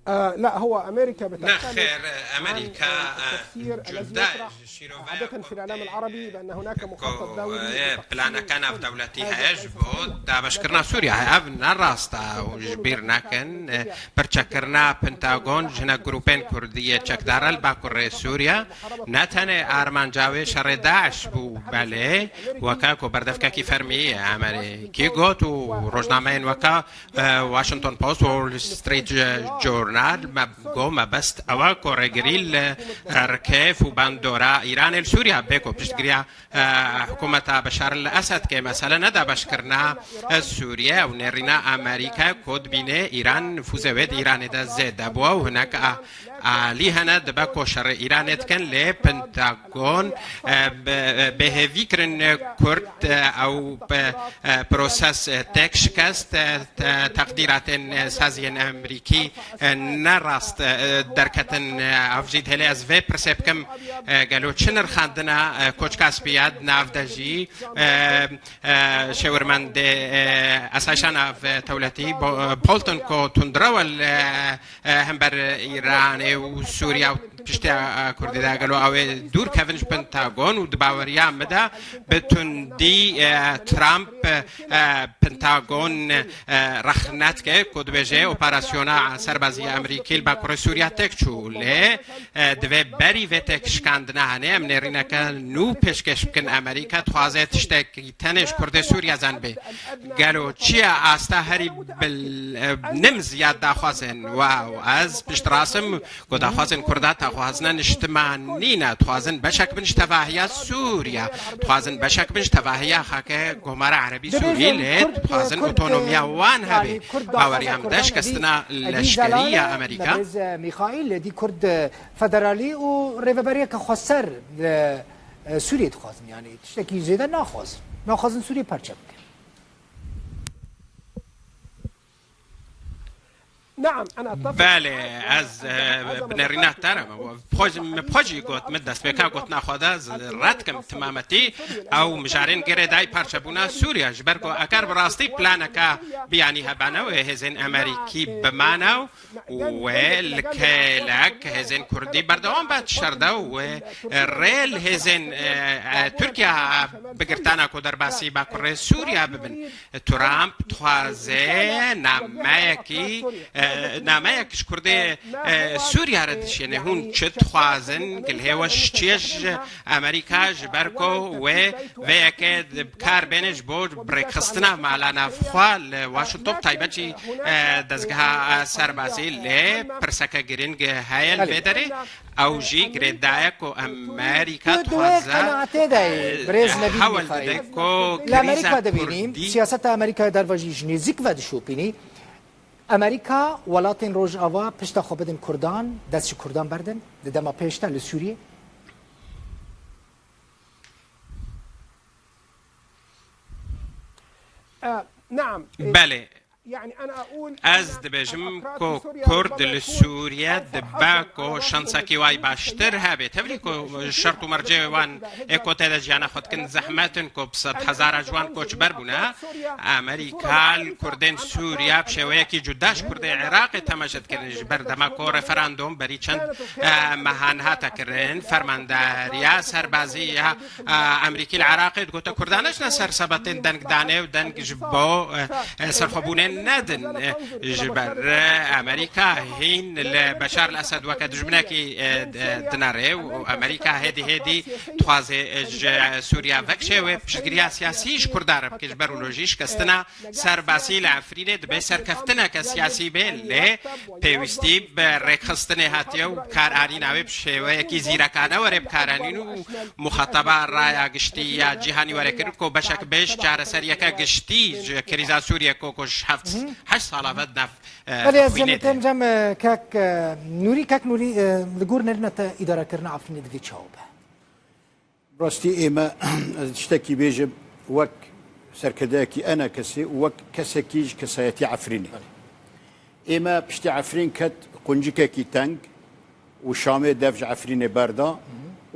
آه، لا، هو أمريكا بتختلف Nexêr, عن، Amerîka, آه، التفسير الذي cuda يطرح ji şîrove عادة في الإعلام العربي بأن هناك مخطط دولي لتقسيم planeke navdewletî heye ji bo dabeşkirina Sûriye. Ev ne rast e û ji bîr nekin. Pirçekirina Pentagon ji hinek grûpên Kurdî yê çekdar e li Bakurê Sûriye. Ne tenê armanca wê şerê DAIŞ bû, belê weke ku berdevkekî fermî Amerîkî got û rojnameyên weke, e, Washington Post, Wall Street Journal, me got mebest ew e ku rêgirî li, e, rikêf û bandora Îranê li Sûriye bê ku piştgiriya e, hikûmeta Beşar el-Esed ke mesele ne dabeşkirina, e, Sûriye û nêrîna Amerîka ku dibîne Îran nifûzê wê di Îranê de zêde bû û hinek a, alî hene dibe ku şerê Îranê dikin, lê Pentagon, e, bi, e, bêhêvî kirin Kurd, e, ew bi, e, proses, e, têk şikest, e, te-, teqdîratên, e, saziyên Amerîkî e, ne rast, e, derketin, e, ev jî dihêle ez vê pirsê bikim, e, gelo çi nirxandina, e, koçka spî ya di nav de jî, e, e, şêwirmendê, e, esayişa nav dewletî Bo-, e, Bolton ku tundrew e, e, hember Îranê û Sûriye û piştî, e, Kurdî de gelo ew ê dûr kevin ji Pentagon û di baweriya min de bi tundî, e, Trump, e, Pentagon, e, rexne dike ku dibêje operasyona serbazî ya Amerîkî li Bakurê Sûriye têk çû. Lê, e, divê berî vê têkşikandina hene em nêrîneke nû pêşkêş bikin. Amerîka dixwaze tiştekî tenê ji Kurdê Sûriye zanibe. Gelo çi ye asta herî bil-, e, nim ziyad daxwazên wa û ez piştrast im ku daxwazên Kurda xwazine niştimanî ne, dixwazin beşek bin ji tevahiya Sûriye, dixwazin beşek bin ji tevahiya xake Komara Erebî Sûrî, lê dixwazin otonomiya wan hebe. Baweriya min de şikestina leşkerî ya Amerîka. Mîxaîl, êdî Kurd federalî û rêveberiyeke xweser li, e, Sûriyê dixwazin. Yanî tiştekî zêde naxwazin. Naxwazin Sûriyê parçe bikin. Belê, ez, e, bi nerîna te re me. Xwe jî, min xwe jî got, min destpêka gotina xwe de, ez red dikim timametî ew mijarên girêdayî parçebûna Sûriye. Ji ber ku eger bi rastî planeke biyanî hebane wê hêzên Amerîkî bimane û wê li kêlek hêzên Kurdî berdewam be şer de û wê rê li hêzên, e, e, Tirkiye bigirtana ku derbasî Bakurê Sûriye bibin. Trump dixwaze nameyekî, e, nameyek ji Kurdê, e, Sûriye re dişêne. Hûn çi dixwazin? Gilhê we ji çi ye ji Amerîka? Ji ber ku wê vê yekê di kar bêne ji bo rêkxistina mala navxwe li Washington, taybet jî, e, dezgeha serbazî, lê pirseke girîng heye li vê derê. Ew jî girêdayî ku Amerîka dixwaze, e, hewl bide ku krîza Kurdî. Siyaseta Amerîkayê derva jî ji nêzîk ve dişopînî. Amerîka welatên Rojava pişta xwe bidin Kurdan, dest ji Kurdan berdin, di dema pêş de li Sûriyê. Belê. Ez dibêjim ku Kurd li Sûriye dibe ku şansekî way baştir hebe. Tevlî ku şert û mercê wan ê ku tê de jiyana xwe dikin zehmet in, ku bi sed hezara ji wan koçber bûne. Amerîka li Kurdên Sûriye bi şêweyekî cuda ji Kurdê Iraqê temaşe dikirin. Ji ber dema ku referandûm berî çend, e, mehan hate kirin, fermandariya serbazî ya, e, Amerîkî li Iraqê digote Kurdan neçine ser sebetên dengdanê û deng ji bo, e, e, serxwebûnê nedin. E, ji ber, e, Amerîka hîn li Beşar el Esed weke dijminekî, e, d-, e, dinere û Amerîka hêdî hêdî dixwaze, e, ji Sûriye vekişe wê piştgiriya siyasî ji Kurdan re bike. Ji ber wilo jî şikestina serbazî li Efrînê dibe serkeftineke siyasî be, lê pêwîstî bi rêkxistinê hatiye û karanîna wê bi şêweyekî zîrekane were bikaranîn û muxataba raya giştî ya cîhanî were kirin ku beşek bê ji çareseriyeke giştî ji krîza Sûriyê ku, ku ji heft, heşt sala ve di nav, e, Belê, ez xwînê de. Cem, e, kek, e, Nûrî, kek Nûrî, e, li gor nerîna te îdarekirina Efrînê divê çawa be? Rastî ême, ez tiştekî bêjim, wek serkirdeyekî ENKSê û wek kesekî ji kesayetî Efrînê. Ême piştî Efrîn ket quncikekî teng û Şamê dev ji Efrînê berda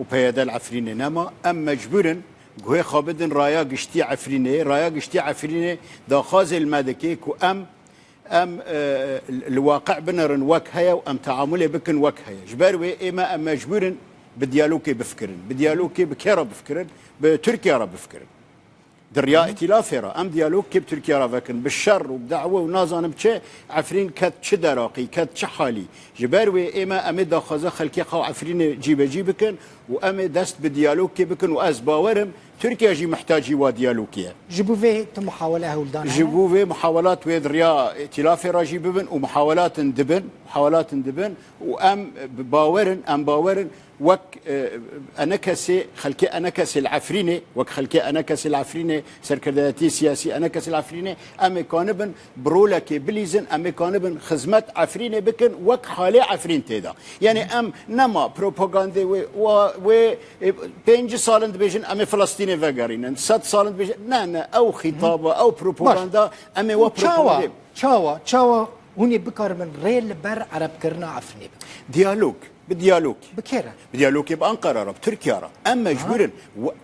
û P Y D li Efrînê nema. Em mecbûr in guhê xwe bidin raya giştî Efrînê. Raya giştî Efrînê daxwazê li me dike ku em Em, e, li waqe binerin wek heye û em teamulê bikin wek heye. Ji ber wê ê me em mecbûr in bi diyalogê bifikirin. Bi diyalogê bi kê re bifikirin? Bi Tirkiye re bifikirin. Di riya îtîlafê re. Em diyalogê bi Tirkiye re vekin. Bi şer û bi dawê û nazanim çi, Efrîn ket çi deraqî, ket çi halî. Ji ber wê ê me em ê daxwaza xelkê xwe Efrînê cîbecî bikin û em ê dest bi diyalogê bikin û ez bawer im Tirkiye jî mihtacî wa diyalogê ye. Ji bo vê tu muhawele hewldan hene? Ji bo vê muhawelat wê di riya îtîlafê re jî bibin û muhawelatin dibin, muhawelatin dibin û em bi bawer in, em bawer in wek, e, ENKSê, xelkê ENKSê li Efrînê, wek xelkê ENKSê li Efrînê, serkirdeyetî siyasî ENKSê li Efrînê, em ê kanibin bi rolekê bilîzin, em ê kanibin xizmet Efrînê bikin, wek halê Efrîn tê de. Yanî em nema propagandê wê, wa, wê, e, pêncî sal in dibêjin, em ê Filistînê vegerînin, sed sal in dibêjin, ne, ne, ew xîtaba, ew propaganda, em ê we propagandê. Çawa, çawa hûn ê bikaribin rê li ber erebkirina Efrînê bikin? Diyalog, bi diyalogê. Bi kê re? Bi diyalogê bi Ankara re, bi Tirkiye re. Em mecbûr in, we-,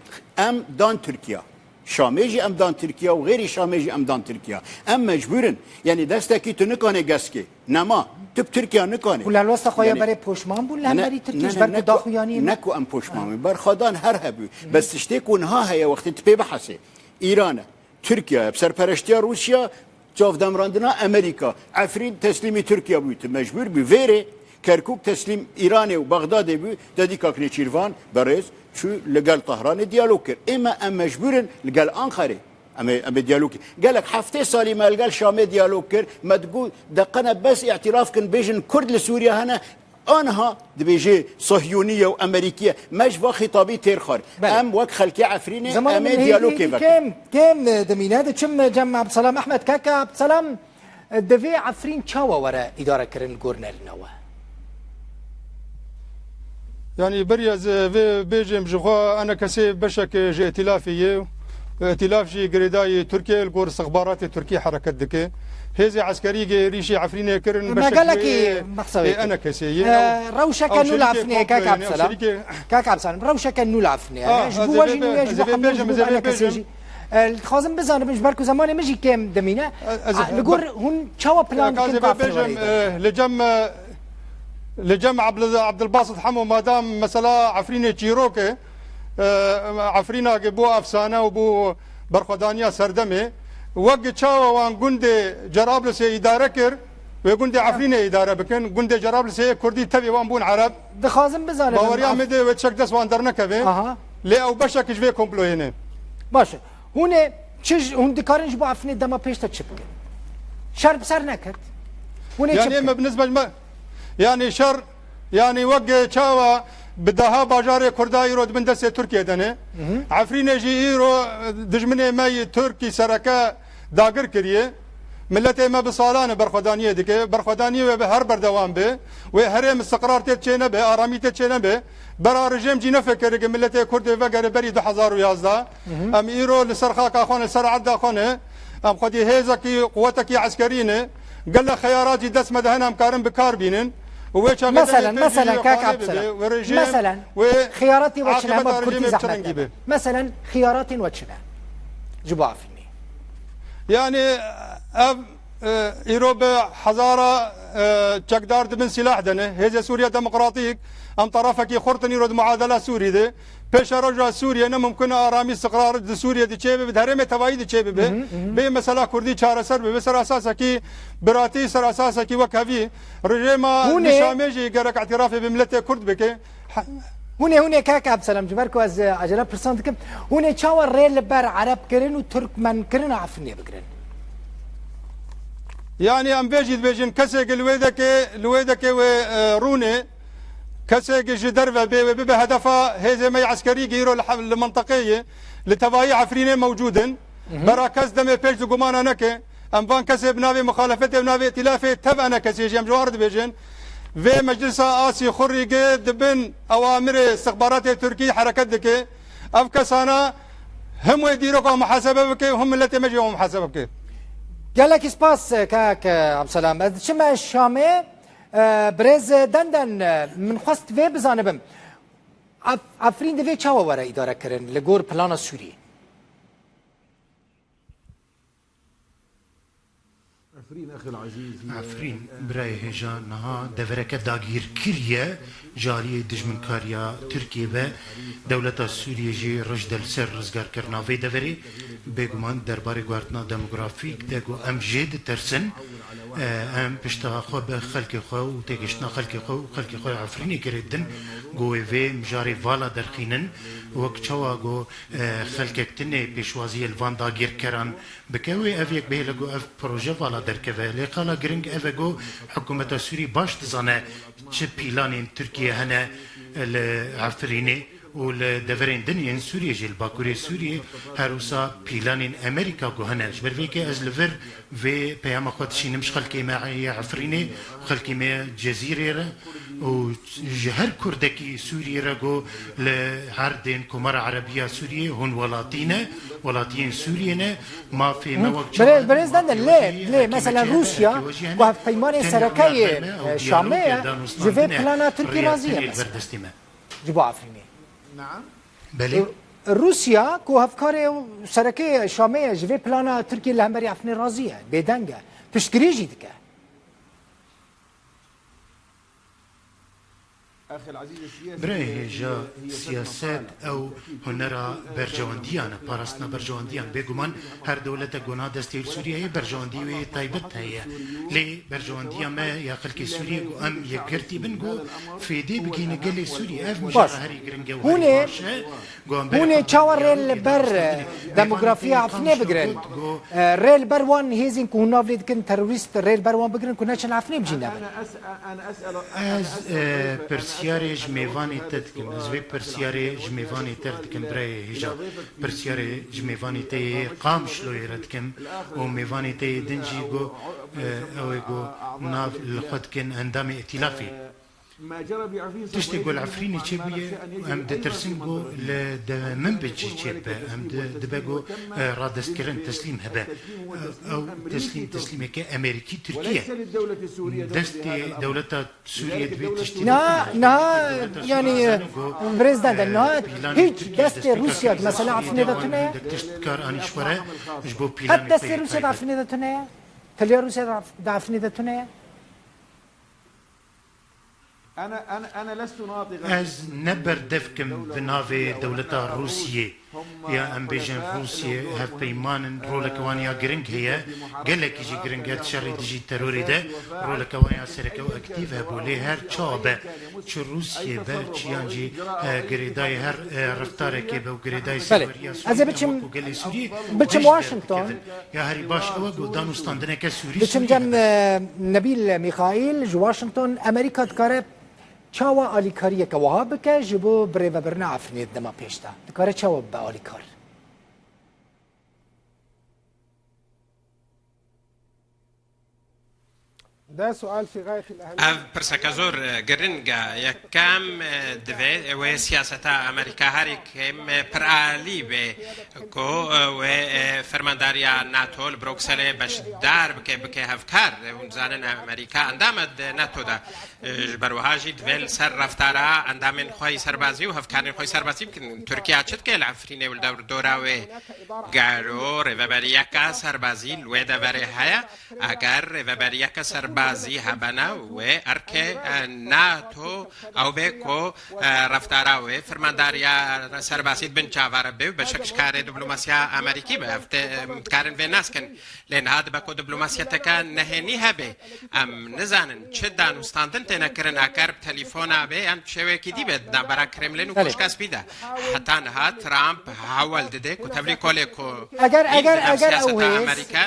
em dan Tirkiye. Şamê jî em dan Tirkiye û xêrî Şamê jî em dan Tirkiye. Em mecbûr in. Yanî destekî tu nikanê geskê. Nema. Tu bi Tirkiye nikanê. Ku li helwesta xwe ya berê poşman bûn li hemberî Tirkî ji ber ku daxuyanî ne ku em poşman bûn. Berxwedan her hebû. Bes tiştê ku niha heye wextê tu pê bihesê. Îran e. Tirkiye ye. Bi serpereştiya Rûsya çavdemrandina Amerîka. Efrîn teslîmî Tirkiye bû. Tu mecbûr bû. Vêrê Kerkûk teslîm Îranê û Bexdadê bû. Te dî kak Nêçîrvan berêz çû li gel Tehranê diyalog kir. Ême em mecbûr in li gel Anqerê. Em ê, em ê diyalog kir. Gelek heftê salî me li gel Şamê diyalog kir. Me digot, deqene bes îtilaf kin, bêjin Kurd li Sûriye hene. Anha dibêje Sohyûnî ye û Emerîkî ye. Me ji va xîtabî têr xwar. Belê. Em wek xelkê Efrînê Zamanê em ê min hêdî diyalogê hêdî vekin. Kêm, kêm dimîne, diçim cem Ebselam Ehmed. Kaka Ebselam, divê Efrîn çawa were îdarekirin li gor nerîna we? Yanî beriya ez vê bêjim, ji xwe ENKSê beşek ji îtîlafê ye. Îtîlaf jî girêdayî Tirkiye li gor istixbaratê Tirkî hereket dike. Hêzê eskerî êrîşî Efrînê kirin, me beşek gelekî wê mexsewê ê kir. ENKSê ye. Ee, rewşeke nû lafnê, kak Ebselam. Kak Ebselam, rewşeke nû lafnê. Ah, ji bo we jî nû ye, ji bo hemû, ji bo ENKSê jî. Ee, dixwazim bizanim, ji ber ku zemanê min jî kêm dimîne. Ez, ez, ah, li gor hûn çawa plan dikin ku Efrîn were îdare? Eh, li cem, eh, li cem Abdul-, Abdulbasit Hemo, madam mesela Efrînê çîrok e, eh, Efrîna ki bû efsane û bû berxwedaniya serdemê. Wek çawa wan gundê Cerablusê îdare kir, wê gundê Efrînê îdare bikin, gundê Cerablusê kurdî tevî wan bûn ereb. Dixwazim bizanim. Baweriya min de wê çek dest wan dernekeve. Aha. Lê ew beşek ji vê komployê ne. Baş e. Hûn ê çi ji, hûn dikarin ji bo Efrînê dema pêş de çi bikin? Şer bi ser neket. Hûn ê çi bikin? Yanî me bi nisbet me, yanî şer, yanî wek çawa bi deha bajarê Kurda îro di bin destê Tirkiye de ne. Hı hı. Efrînê jî îro dijminê me yî Tirkî sereke dagir kiriye. Miletê me bi salan e berxwedaniyê dike. Berxwedaniyê wê bi her berdewam be. Wê herêm istiqrar tê çê nebe, aramî tê çê nebe. Bera rejîm cî nefikirike miletê Kurdê vegere berî du hezar û yazdeh. Hı hı. Em îro li ser xaka xwe ne, li ser erda xwe ne. Em xwedî hêzekî, quwetekî eskerî ne. Gelek xeyarat jî dest me de hene, em karin bi kar bînin. Û wê çaxê Meselen, demê pê jî meselen, kak xalê bibe. Abselam. Wê rejîm, Meselen, wê xeyaratê we çi ne, akîbeta me bi Kurtî rejîmê bi çi zeman rengî dikin. Be. Meselen, xiyaratên we çi ne? Ji bo Efrînê. Yanî ev, e, îro bi hezara, e, çekdar di bin sîlah de ne. Hêzê Sûriya Demokratîk, em tarafekî xurt in îro di muadela Sûrî de. Pêşeroja Sûriyê ne mimkun e aramî, istiqrar di Sûriyê di çê bibe, di herêmê tevayî di çê bibe. Hı hı, hı hı. Bê mesela Kurdî çareser bibe, ser esasekî biratî, ser esasekî wekhevî. Rejêma Hûn ê li Şamê jî gerek îtirafê bi miletê Kurd bike. He- Hûn ê, hûn ê kaka Ebselam, ji ber ku ez, e, acele pirsan dikim, hûn ê çawa rê li ber ereb kirin û tirkmen kirina Efrînê bigirin? Yanî em vê jî dibêjin, kesê ki li wê dekê, li wê dekê wê, e, rûnê, kesê ki ji derve bê wê bibe hedefa hêzê me yê eskerî ki îro li he-, li mintiqê ye, li tevayî Efrînê mewcûd in. Hı hı. Bera kes demê pêş di gumana neke. Em van kesê bi navê muxalefetê, bi navê îtîlafê tev ENKSê jî em ji wan re dibêjin. Vê meclisa asî xurrî gi di bin ewamirê istixbaratê Tirkî hereket dike. Ev kesana him wê dîroka muhasebe bike û him miletê me jî wê muhasebe bike. Gelekî spas, kak Abselam. Ez diçime Şamê, e, birêz Denden, e, min xwest vê bizanibim. Ef-, Efrîn divê çawa were îdare kirin li gor plana Sûriyê? Efrîn, birayê hêja, niha devereke dagîrkirî ye ji aliyê dijminkariya Tirkiyê ve. Dewleta Sûriyê jî rij de li ser rizgarkirina vê deverê. Bêguman derbarê guhertina demografîk de ku em jê ditersin, e, em pişta xwe bi xelkê xwe û têgihiştina xelkê xwe û xelkê xwe ya Efrînê girê didin ku wê vê mijarê vala derxînin. Wek çawa ku, e, xelkek tune pêşwaziyê li van dagirkeran bike wê ev yek bihêle ku ev proje vala derkeve. Lê qala giring ev e ku hikûmeta Sûrî baş dizane çi pîlanên Tirkiye hene li Efrînê û li deverên din yên Sûriyê jî, li Bakurê Sûriyê her wisa pîlanên Amerîka ku hene. Ji ber vê yekê ez li vir vê peyama xwe dişînim ji xelkê me yê Efrînê û xelkê me yê Cezîrê re û ji her kurdekî Sûriyê re ku li erdên Komara Erebî ya Sûriyê hûn welatî ne, welatiyên Sûriyê ne, mafê me wek çawa Birêz, birêz Denden, lê, lê, mesela Rûsya, ku hevpeymanê sereke yê, e, Şamê ye, ji vê plana Tirkî razî ye, mesela. Ji bo Efrînê. Belê. Rûsya, ku hevkarê û sereke Şamê ye, ji vê plana Tirkiyê li hemberî Efrînê razî ye, bêdeng e, piştgirî jî dike. Birayê hêja, siyaset ew hunera berjewendiyan e, parastina berjewendiyan. Bêguman her dewletek ku niha destê li Sûriyeyê ye, berjewendî wê taybet heye. Lê berjewendiya me ya xelkê Sûriyê ku em yekgirtî bin, ku fêdê bigihîne gelê Sûriyê. Ev mijara herî giring e û herî baş e. Hûn ê çawa rê li ber Demografiya Efrînê bigirin. E, rê li ber wan hêzên ku hûn nav lê dikin terorîst, rê li ber wan bigirin ku neçin Efrînê bijî nebin. Ez, e, pirsyarê ji mêvanê te dikim. Ez vê pirsyarê ji mêvanê te re dikim, birayê hêja. Pirsyarê ji mêvanê te yê Qamişloyê re dikim û mêvanê te yê din jî got, e, ew ê got nav li xwe dikin endamê îtîlafê. Tiştê ku li Efrînê çêbûye, em ditirsin ku li de min bi jî çêbibe. Em di-, dibe ku, e, radestkirin, teslîm hebe. Ew teslîm, teslîmeke Amerîkî, Tirkiye. Destê dewleta Sûriyê divê tiştî Niha, niha, yani, birêz dende, niha hiç destê Rûsya di mesela Efrînê de tune ye? Tişt kar anî ji xwe re ji bo Qet destê Rûsya di Efrînê de tune ye? Tiliya Rûsya di Efrînê de tune ye? Ez ne berdev kim bi navê dewleta Rûsiyê ya em bêjin Rûsiyê hevpeyman in, roleke wan ya giring heye, gelekî jî giring e di şerê dijî terorê de, roleke wan ya sereke û aktîf hebû. Lê her çawa be, çi Rûsiyê be, çi yan jî, e, girêdayî her, e, reftarekê be û girêdayî Belê. serweriya Ez ê Sûriyê be biçim, wekû gelê Sûriyê biçim beş Washington. derdikevin. Ya herî baş ew e ku danûstandineke Sûrî Biçim Sûriyê cem, hebe. e, Nebîl Mîxaîl ji Washington, Amerîka dikare çawa alîkariyeke wiha bike ji bo birêvebirina Efrînê di dema pêş de? Dikare çawa bibe alîkar? ده سؤال في غاية الأهمية. Ev pirseke zor, e, giring e. Yekem, e, divê wê siyaseta Amerîka herî kêm, e, piralî be ku, e, wê, e, fermandariya NATO li Brukselê beşdar bike, bike hevkar. E, hûn dizanin Amerîka endam e di NATO de. E, ji ber wiha jî divê li ser reftara endamên xwe yî serbazî û hevkarên xwe yî serbazî bikin. Tirkiye çi dike li Efrînê û li dewr dora wê? Gero rêveberiyeke serbazî li wê deverê heye. Eger rêveberiyeke serbazî hebene, wê erkê, e, NATO ew bê ku, e, reftara wê fermandariya serbazî di bin çava re bê û beşek ji karê diplomasiya Amerîkî be. Ev tê, em dikarin vê nas kin. Lê niha dibe ku diplomasiyeteke nehênî hebe. Em nizanin çi danûstandin têne kirin, eger bi telefona be yan bi şêwekî dî be di navbera Kremlin û Belê. Koşka Spî de. Heta niha Trump hewl dide ku tevlî kolê ku Eger, hîn eger, di nav eger ew siyaseta hêz, Amerîka,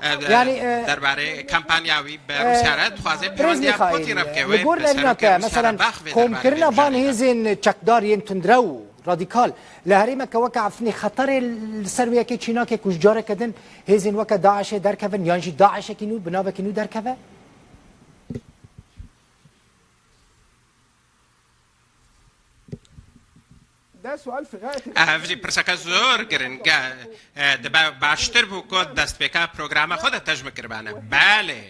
e, e, yanî, e, derbarê kampanya wî bi e, Rûsya re dixwaze Birêz pêwendiya Mîxaîl, Putin re bike, li wê gor bi serokê nevîna ke, Rûsya re meselem, bax vê derbarê komkirina van bêjane. Hêzên çekdar yên tundrew û radîkal li herêmeke weke Efrînê xeterê li ser wê yekê çînakê ku ji careke din hêzên weke DAIŞê derkevin yan jî DAIŞekî nû bi navekî nû derkeve? ده سؤال في غاية Ev jî pirseke zor giring e. E, dibe baştir bû ku destpêka programa xwe de te ji min kiribane. Belê,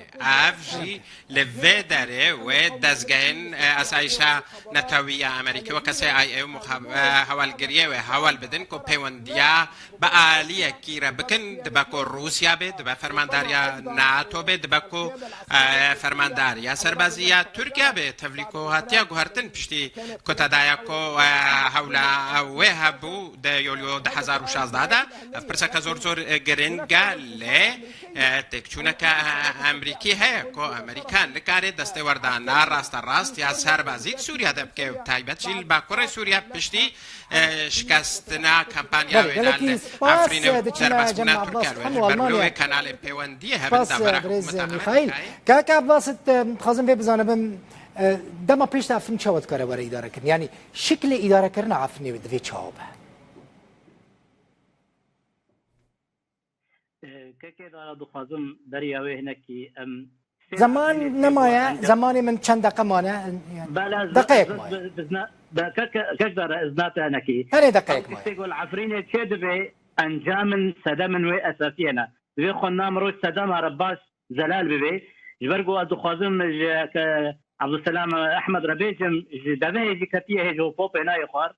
ev jî li vê derê wê dezgehên, e, asayişa netewî ya Amerîkî weke C I A û muxa-, e, hewalgiriyê wê hewl bidin ku pêwendiya bi aliyekî re bikin, dibe ku Rûsya bê, dibe fermandariya NATO bê, dibe ku, e, fermandariya serbazî ya Tirkiye bê. Tevlî ku hatiye guhertin piştî ku te daye ku, e, hewla wê hebû di Yulyo du hezar û şazdeh de, ev pirseke zor zor, e, giring e, lê, e, têkçûneke, e, Amerîkî heye ku Amerîka nikare destê werdana rasta rast ya serbazî di Sûriye de bike, bi taybet jî li Bakurê Sûriye piştî e, şikestina kampanya Belê, wêna gelekî li spas, Efrînê û e, diçime derbasbûna Cem Tirkiye Abbas, wê. Ji ber wê kanalê pêwendiyê hebin navbera hikûmeta Amerîkayê. Kak Abbas, e, dixwazim vê bizanibim, e, dema pêş de Efrîn çawa dikare were îdarekirin? Yanî şiklê îdarekirina Efrînê divê çawa be? Kekê Dara, dixwazim beriya wê hinekî em Zeman nemaye, zemanê min çend deqe mane, yani, Bela, ez, deqeyek ez, maye. Ez, ez, ez na-, be, kek, kek Dara, ez nate hinekî. Herê deqeyek maye. Ew tiştê ku li Efrînê çê dibe, encamin, sedemin wê esasî hene. Divê xwe nam roj sedema re baş zelal bibe. Ji ber ku ez dixwazim ji ke Abdulselam Ehmed re bêjim, ji devehê jî ketiye hê ji Hopopê nayê xwar.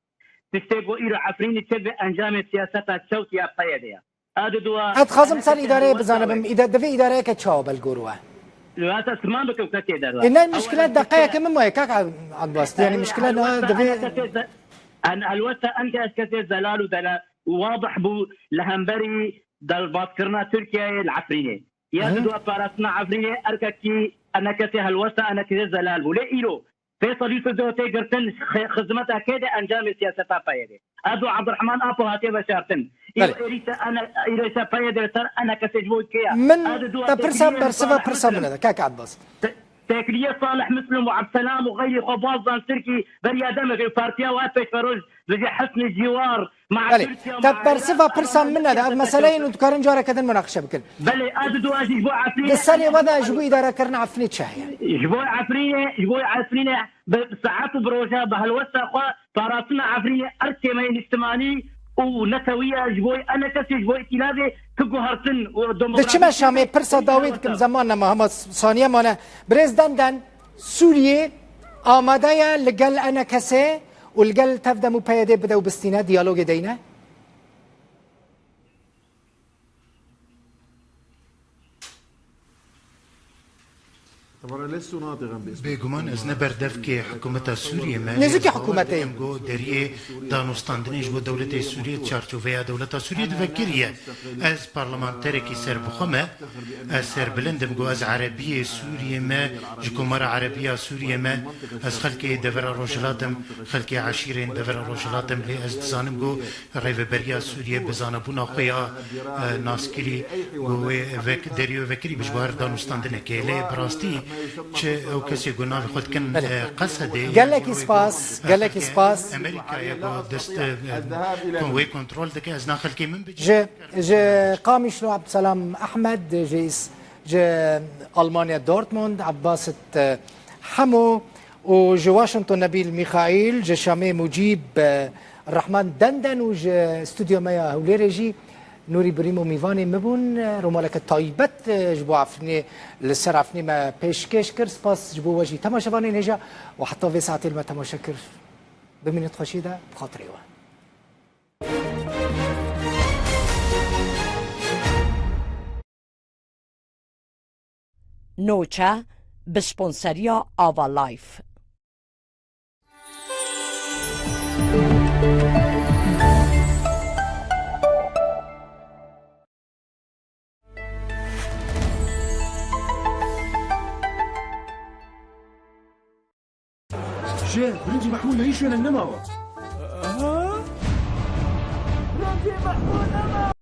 Tiştê ku îro Efrînê çê dibe, encamê siyaseta çewt ya P Y D'ê ye. A di dua Ez dixwazim ser îdareyê bizanibim, îda-, divê îdareyeke çawa be li gor we? Li wata siman bikim kekê Dara. E, ne, mişkile deqeyeke min maye, kak Abbas, yani mişkile niha divê Helwesta em ke ez kesê zelal û delal û wadih bû li hemberî derbatkirina Tirkiyeyê li Efrînê. Ya di dua parastina Efrînê erkekî ene kesê helwesta ene kesê zelal bû. Lê îro Fêsal Yûsif Dewê tê girtin, xi-, xizmeta kê de encamê siyaseta P Y D'ê. Edo Abdurrahman Apo hatiye veşartin. Îro Belê. êrîşa ene-, îro êrîşa P Y D'ê li ser enekesê ji bo kê ye? Min Edo Dua te pirsa, têkiliye bersiva Salih pirsa Muslim. min e, kak Abbas. Te-, têkiliye Salih Muslim û Abdselam û xeyrî xwe baz dan Tirkî beriya demekê û partiya we pêşveroş dibêje Hisnê Cîwar, Belê. Te bersiva pirsa min nede. Ev meseleyên û dikarin careke din munaqişe bikin. Belê, ez û ez ji bo Efrînê. Di serê we de ji bo îdarekirina Efrînê çi heye? Ji bo Efrînê, ji bo Efrînê bi saet û bi roja bi helwesta xwe parastina Efrînê erdkê me yê niştimanî û netewî ye, ji bo enekesê, ji bo îtîlafê tu guhertin û Di çi me demokrasî Şamê pirsa dawî dikim, zeman nema, hema saniye mane. Birêz Denden, Sûriyê amade ye li gel enekesê û li gel tevdem û P Y D bide û bistîne, diyalogê deyne? Bêguman ez ne berdevkê hikûmeta Sûriyê me, Nêzîkî hikûmetê ye. Em got deriyê danûstandinê ji bo dewletê Sûriyê di çarçoveya dewleta Sûriyê de vekiriye. Ez parlamenterekî serbixwe me. Ez serbilind im ku ez Erebiyê Sûriyê me, ji Komara Erebiya Sûriyê me, ez xelkê devera Rojhilat im, xelkê eşîrên devera Rojhilat im, lê ez dizanim ku Rêveberiya Sûriyê bi zanebûna xwe ya, e, naskirî ku wê vek-, deriyê wê vekirî bi ji bar danûstandinekê. Lê bi rastî çi ew kesê ku navê xwe dikin, Belê. e, Qesedê, Gelekî yanî wê spas, ku, e, gelekî xelkê spas. Amerîkayê ku dest, e, e, kon-, wê kontrol dike, ez na xelkê min bicî. Ji Ji Qamişlo Abdselam Ehmed, ji Îs-, ji Almanya Dortmund, Abbasit, e, Hemo û ji Washington Nebîl Mîxaîl, ji Şamê Mucîb, e, Rehman Denden û ji stûdyo me ya Hewlêrê jî Nûrî Birîmo mîvanê min bûn. Romaleke taybet, e, ji bo Efrînê, li ser Efrînê me pêşkêş kir. Spas ji bo we jî temaşevanên hêja û heta vê saetê li me temaşe kir. Bimînit xweşiyê de, bi xatirê we. Noça bi sponseriya Ava Life. Jê, birincî Mehmûd li wî şwêne nemawa. Birincî Mehmûd nemawa.